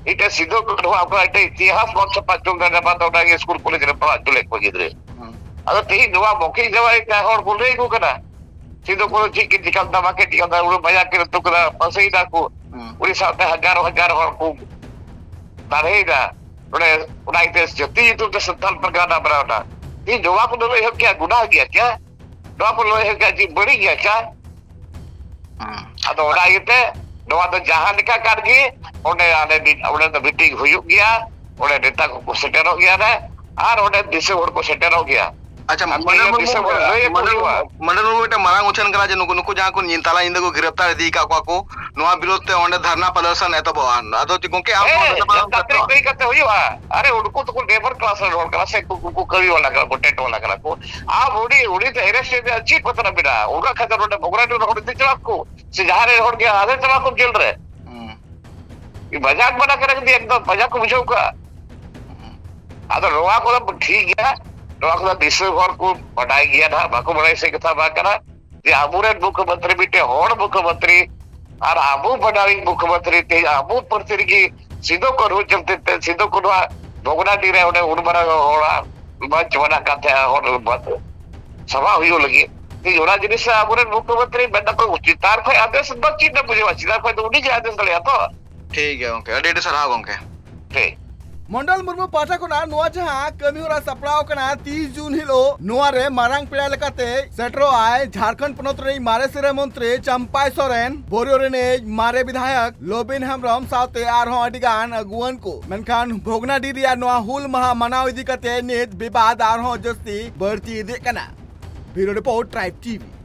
ᱢᱤᱫᱴᱮᱱ ᱥᱤᱫᱩ ᱠᱟᱹᱱᱦᱩ ᱟᱵᱚᱣᱟᱜ ᱢᱤᱫᱴᱮᱱ ᱤᱛᱤᱦᱟᱥ ᱵᱟᱢ ᱪᱷᱟᱯᱟ ᱦᱚᱪᱚ ᱞᱮᱫᱟ, ᱵᱟᱝ ᱫᱚ ᱚᱱᱟᱜᱮ ᱥᱠᱩᱞ ᱠᱚᱞᱮᱡᱽ ᱨᱮ ᱯᱟᱲᱦᱟᱣ ᱦᱚᱪᱚ ᱞᱮᱫ ᱠᱚᱣᱟ ᱜᱤᱫᱽᱨᱟᱹ᱾ ᱦᱩᱸ᱾ ᱟᱫᱚ ᱛᱮᱦᱮᱧ ᱱᱚᱣᱟ ᱢᱚᱠᱤ ᱡᱟᱶᱟᱭ ᱠᱟ ᱦᱚᱲ ᱠᱚ ᱞᱟᱹᱭ ᱟᱠᱚ ᱠᱟᱱᱟ, ᱥᱤᱫᱩ ᱠᱟᱹᱱᱦᱩ ᱪᱮᱫ ᱠᱤᱱ ᱪᱤᱠᱟ ᱞᱮᱫᱟ, ᱵᱟᱠᱤᱱ ᱪᱤᱠᱟ ᱞᱮᱫᱟ, ᱩᱱᱟᱹᱜ ᱵᱟᱡᱟᱨ ᱠᱤᱱ ᱟᱹᱛᱩ ᱠᱮᱫᱟ, ᱯᱟᱹᱥᱤᱭᱮᱱᱟ ᱠᱚ᱾ ᱦᱩᱸ᱾ ᱩᱱᱤ ᱥᱟᱶᱛᱮ ᱦᱟᱡᱟᱨ ᱦᱟᱡᱟᱨ ᱦᱚᱲ ᱠᱚ ᱞᱟᱹᱲᱦᱟᱹᱭᱮᱱᱟ᱾ ᱱᱚᱰᱮ ᱚᱱᱟ ᱤᱭᱟᱹᱛᱮ ᱡᱟᱹᱛᱤ ᱧᱩᱛᱩᱢ ᱛᱮ ᱥᱟᱱᱛᱟᱲ ᱯᱟᱨᱜᱟᱱᱟ ᱵᱮᱱᱟᱣ ᱮᱱᱟ᱾ ᱛᱮᱦᱮᱧ ᱱᱚᱣᱟ ᱠᱚ ᱞᱟᱹᱞᱟᱹᱭ ᱮᱦᱚᱵ ᱠᱮᱭᱟ, ᱜᱩᱱᱟᱦ ᱜᱮᱭᱟ ᱪᱮ? ᱱᱚᱣᱟ ᱠᱚ ᱞᱟᱹᱞᱟᱹᱭ ᱮᱦᱚᱵ ᱠᱮᱭᱟ, ᱪᱮᱫ ᱵᱟᱹᱲᱤᱡ ᱜᱮᱭᱟ ᱪᱮ? ᱦᱩᱸ᱾ ᱟᱫᱚ ᱚᱱᱟ ᱤᱭᱟᱹᱛᱮ ᱱᱚᱣᱟ ᱫᱚ ᱡᱟᱦᱟᱸ ᱞᱮᱠᱟ ᱠᱟᱱ ᱜᱮ, ᱚᱸᱰᱮ, ᱚᱸᱰᱮ ᱢᱤᱫ, ᱚᱸᱰᱮ ᱫᱚ ᱢᱤᱴᱤᱝ ᱦᱩᱭᱩᱜ ᱜᱮᱭᱟ, ᱚᱸᱰᱮ ᱱᱮᱛᱟ ᱠᱚᱠᱚ ᱥᱮᱴᱮᱨᱚᱜ ᱜᱮᱭᱟ ᱱᱟᱦᱟᱜ, ᱟᱨ ᱚᱸᱰᱮ ᱫᱤᱥᱚᱢ ᱦᱚᱲ ᱠᱚ ᱥᱮᱴᱮᱨᱚᱜ ᱜᱮᱭᱟ᱾ ᱟᱪᱪᱷᱟ, ᱟᱨ ᱢᱟᱹᱱᱟᱱ ᱛᱮᱦᱮᱧ ᱢᱩᱨᱢᱩ, ᱫᱤᱥᱚᱢ ᱦᱚᱲ ᱞᱟᱹᱭ ᱟᱠᱚ ᱢᱟᱹᱱᱟᱱ ᱦᱩᱭᱩᱜᱼᱟ᱾ ᱢᱩᱨᱢᱩ, ᱢᱟᱹᱱᱟᱱ ᱢᱩᱨᱢᱩ ᱢᱤᱫᱴᱟᱝ ᱢᱟᱨᱟᱝ ᱩᱪᱷᱟᱹᱱ ᱠᱟᱱᱟ ᱡᱮ ᱱᱩᱠᱩ, ᱱᱩᱠᱩ ᱡᱟᱦᱟᱸ ᱠᱚ ᱧᱤ-, ᱛᱟᱞᱟ ᱧᱤᱫᱟᱹ ᱠᱚ ᱜᱨᱮᱯᱛᱟᱨ ᱤᱫᱤ ᱟᱠᱟᱫ ᱠᱚᱣᱟ ᱠᱚ, ᱱᱚᱣᱟ ᱵᱤᱨᱳᱫᱷ ᱛᱮ ᱚᱸᱰᱮ ᱫᱷᱟᱨᱱᱟ ᱯᱨᱚᱫᱚᱨᱥᱚᱱ ᱮᱛᱚᱦᱚᱵᱚᱜᱼᱟ᱾ ᱟᱫᱚ ᱪᱮᱫ ᱜᱚᱝᱠᱮ, ᱟᱢ ᱦᱮᱸ, ᱱᱚᱣᱟ ᱠᱟᱛᱷᱟ ᱵᱟᱢ ᱡᱟᱛᱨᱤ ᱥᱮᱴᱮᱨᱚᱜᱼᱟ? ᱠᱟᱹᱭ ᱠᱟᱛᱮ ᱦᱩᱭᱩᱜᱼᱟ᱾ ᱟᱨᱮ, ᱩᱱᱠᱩ ᱫᱚᱠᱚ ᱞᱮᱵᱟᱨ ᱠᱞᱟᱥ ᱨᱮᱱ ᱦᱚᱲ ᱠᱟᱱᱟ ᱥᱮ, ᱩᱱᱠᱩ, ᱩᱱᱠᱩ ᱠᱟᱹᱢᱤ ᱵᱟᱞᱟ ᱠᱟᱱᱟ ᱠᱚ, ᱴᱮᱴ ᱵᱟᱞᱟ ᱠᱟᱱᱟ ᱠᱚ᱾ ᱟᱢ ᱩᱱᱤ, ᱩᱱᱤ ᱫᱚ ᱮᱨᱮᱥᱴ ᱨᱮᱭᱟᱜ ᱪᱮᱫ ᱵᱟᱛᱨᱟ ᱢᱮᱱᱟᱜᱼᱟ? ᱚᱱᱠᱟ ᱠᱷᱟᱱ ᱫᱚ ᱱᱚᱰᱮ ᱵᱷᱚᱜᱽᱱᱟᱰᱤ ᱨᱮ ᱦᱚᱲ ᱤᱫᱤ ᱪᱟᱞᱟᱜ ᱠᱚ, ᱥᱮ ᱡᱟᱦᱟᱸ ᱨᱮ ᱦᱚᱲ ᱜᱮ ᱟᱫᱮᱨ ᱪᱟᱞᱟᱜ ᱠᱚ ᱡᱮᱞ ᱨᱮ᱾ ᱦᱩᱸ᱾ ᱢᱟᱡᱟᱠ ᱵᱟᱱᱟ ᱠᱟᱱᱟ ᱠᱤᱱᱛᱩ ᱮᱠᱫᱚᱢ ᱢᱟᱡᱟᱠ ᱠᱚ ᱵᱩᱡᱷᱟᱹᱣ ᱠᱟᱜᱼᱟ᱾ ᱦᱩᱸ᱾ ᱟᱫᱚ ᱱᱚᱣᱟ ᱠᱚᱫᱚ ᱴᱷᱤᱠ ᱜᱮᱭᱟ, ᱱᱚᱣᱟ ᱠᱚᱫᱚ ᱫᱤᱥᱚᱢ ᱦᱚᱲ ᱠᱚ ᱵᱟᱰᱟᱭ ᱜᱮᱭᱟ ᱱᱟᱦᱟᱜ, ᱵᱟᱠᱚ ᱵᱟᱰᱟᱭ ᱥᱮ ᱠᱟᱛᱷᱟ ᱵᱟᱝ ᱠᱟᱱᱟ᱾ ᱡᱮ ᱟᱵᱚᱨᱮᱱ ᱢᱩᱠᱷᱭᱚᱢᱚᱱᱛᱨᱤ, ᱢᱤᱫᱴᱮᱱ ᱦᱚᱲ ᱢᱩᱠᱷᱭᱚᱢᱚᱱᱛᱨᱤ, ᱟᱨ ᱟᱵᱚ ᱵᱟᱰᱟᱭᱤᱡ ᱢᱩᱠᱷᱭᱚᱢᱚᱱᱛᱨᱤ, ᱛᱮᱦᱮᱧ ᱟᱵᱚ ᱯᱟᱹᱨᱥᱤ ᱨᱮᱜᱮ ᱥᱤᱫᱩ ᱠᱟᱹᱱᱦᱩ ᱧᱩᱛᱩᱢ ᱛᱮ, ᱥᱤᱫᱩ ᱠᱟᱹᱱᱦᱩᱣᱟᱜ ᱵᱷᱚᱜᱽᱱᱟᱰᱤ ᱨᱮ ᱚᱸᱰᱮ ᱩᱱ ᱢᱟᱨᱟᱝ ᱦᱚᱲᱟᱜ ᱢᱚᱧᱪ ᱵᱮᱱᱟᱜ ᱠᱟᱱ ᱛᱟᱦᱮᱸᱜᱼᱟ, ᱦᱚᱲ ᱥᱟᱵᱷᱟ ᱦᱩᱭᱩᱜ ᱞᱟᱹᱜᱤᱫ᱾ ᱛᱮᱦᱮᱧ ᱚᱱᱟ ᱡᱤᱱᱤᱥ ᱨᱮ ᱟᱵᱚᱨᱮᱱ ᱢᱩᱠᱷᱭᱚᱢᱚᱱᱛᱨᱤ ᱢᱮᱱ ᱫᱟᱠᱚ, ᱪᱮᱛᱟᱱ ᱠᱷᱚᱱ ᱟᱫᱮᱥ ᱫᱚ ᱪᱮᱫ ᱮᱢ ᱵᱩᱡᱷᱟᱹᱣᱟ? ᱪᱮᱛᱟᱱ ᱠᱷᱚᱱ ᱫᱚ ᱩᱱᱤ ᱜᱮ ᱟᱫᱮᱥ ᱫᱟᱲᱮᱭᱟᱜᱼᱟ ᱛᱚ᱾ ᱴᱷᱤᱠ ᱜᱮᱭᱟ ᱜᱚᱝᱠᱮ, ᱟᱹᱰᱤ ᱟᱹᱰᱤ ᱥᱟᱨᱦᱟᱣ ᱜᱚᱝᱠᱮ᱾ ᱴᱷᱤᱠ᱾ ᱢᱚᱱᱰᱚᱞ ᱢᱩᱨᱢᱩ ᱯᱟᱦᱴᱟ ᱠᱷᱚᱱᱟᱜ ᱱᱚᱣᱟ ᱡᱟᱦᱟᱸ ᱠᱟᱹᱢᱤ ᱦᱚᱨᱟ ᱥᱟᱯᱲᱟᱣ ᱠᱟᱱᱟ ᱛᱤᱥ ᱡᱩᱱ ᱦᱤᱞᱳᱜ, ᱱᱚᱣᱟ ᱨᱮ ᱢᱟᱨᱟᱝ ᱯᱮᱲᱟ ᱞᱮᱠᱟᱛᱮ ᱥᱮᱴᱮᱨᱚᱜ ᱟᱭ ᱡᱷᱟᱲᱠᱷᱚᱸᱰ ᱯᱚᱱᱚᱛ ᱨᱮᱱ ᱢᱟᱨᱮ ᱥᱤᱨᱟᱹ ᱢᱚᱱᱛᱨᱤ ᱪᱟᱢᱯᱟᱭ ᱥᱚᱨᱮᱱ, ᱵᱳᱨᱤᱭᱳ ᱨᱤᱱᱤᱡ ᱢᱟᱨᱮ ᱵᱤᱫᱷᱟᱭᱚᱠ ᱞᱚᱵᱤᱱ ᱦᱮᱢᱵᱨᱚᱢ ᱥᱟᱶᱛᱮ ᱟᱨᱦᱚᱸ ᱟᱹᱰᱤ ᱜᱟᱱ ᱟᱹᱜᱩᱣᱟᱹᱱ ᱠᱚ᱾ ᱢᱮᱱᱠᱷᱟᱱ ᱵᱷᱚᱜᱽᱱᱟᱰᱤ ᱨᱮᱭᱟᱜ ᱱᱚᱣᱟ ᱦᱩᱞ ᱢᱟᱦᱟ ᱢᱟᱱᱟᱣ ᱤᱫᱤ ᱠᱟᱛᱮ ᱱᱤᱛ ᱵᱤᱵᱟᱫ ᱟᱨᱦᱚᱸ ᱡᱟᱹᱥᱛᱤ ᱵᱟᱹᱲᱛᱤ ᱤᱫᱤᱜ ᱠᱟᱱᱟ᱾ Bureau Report, Tribe T V.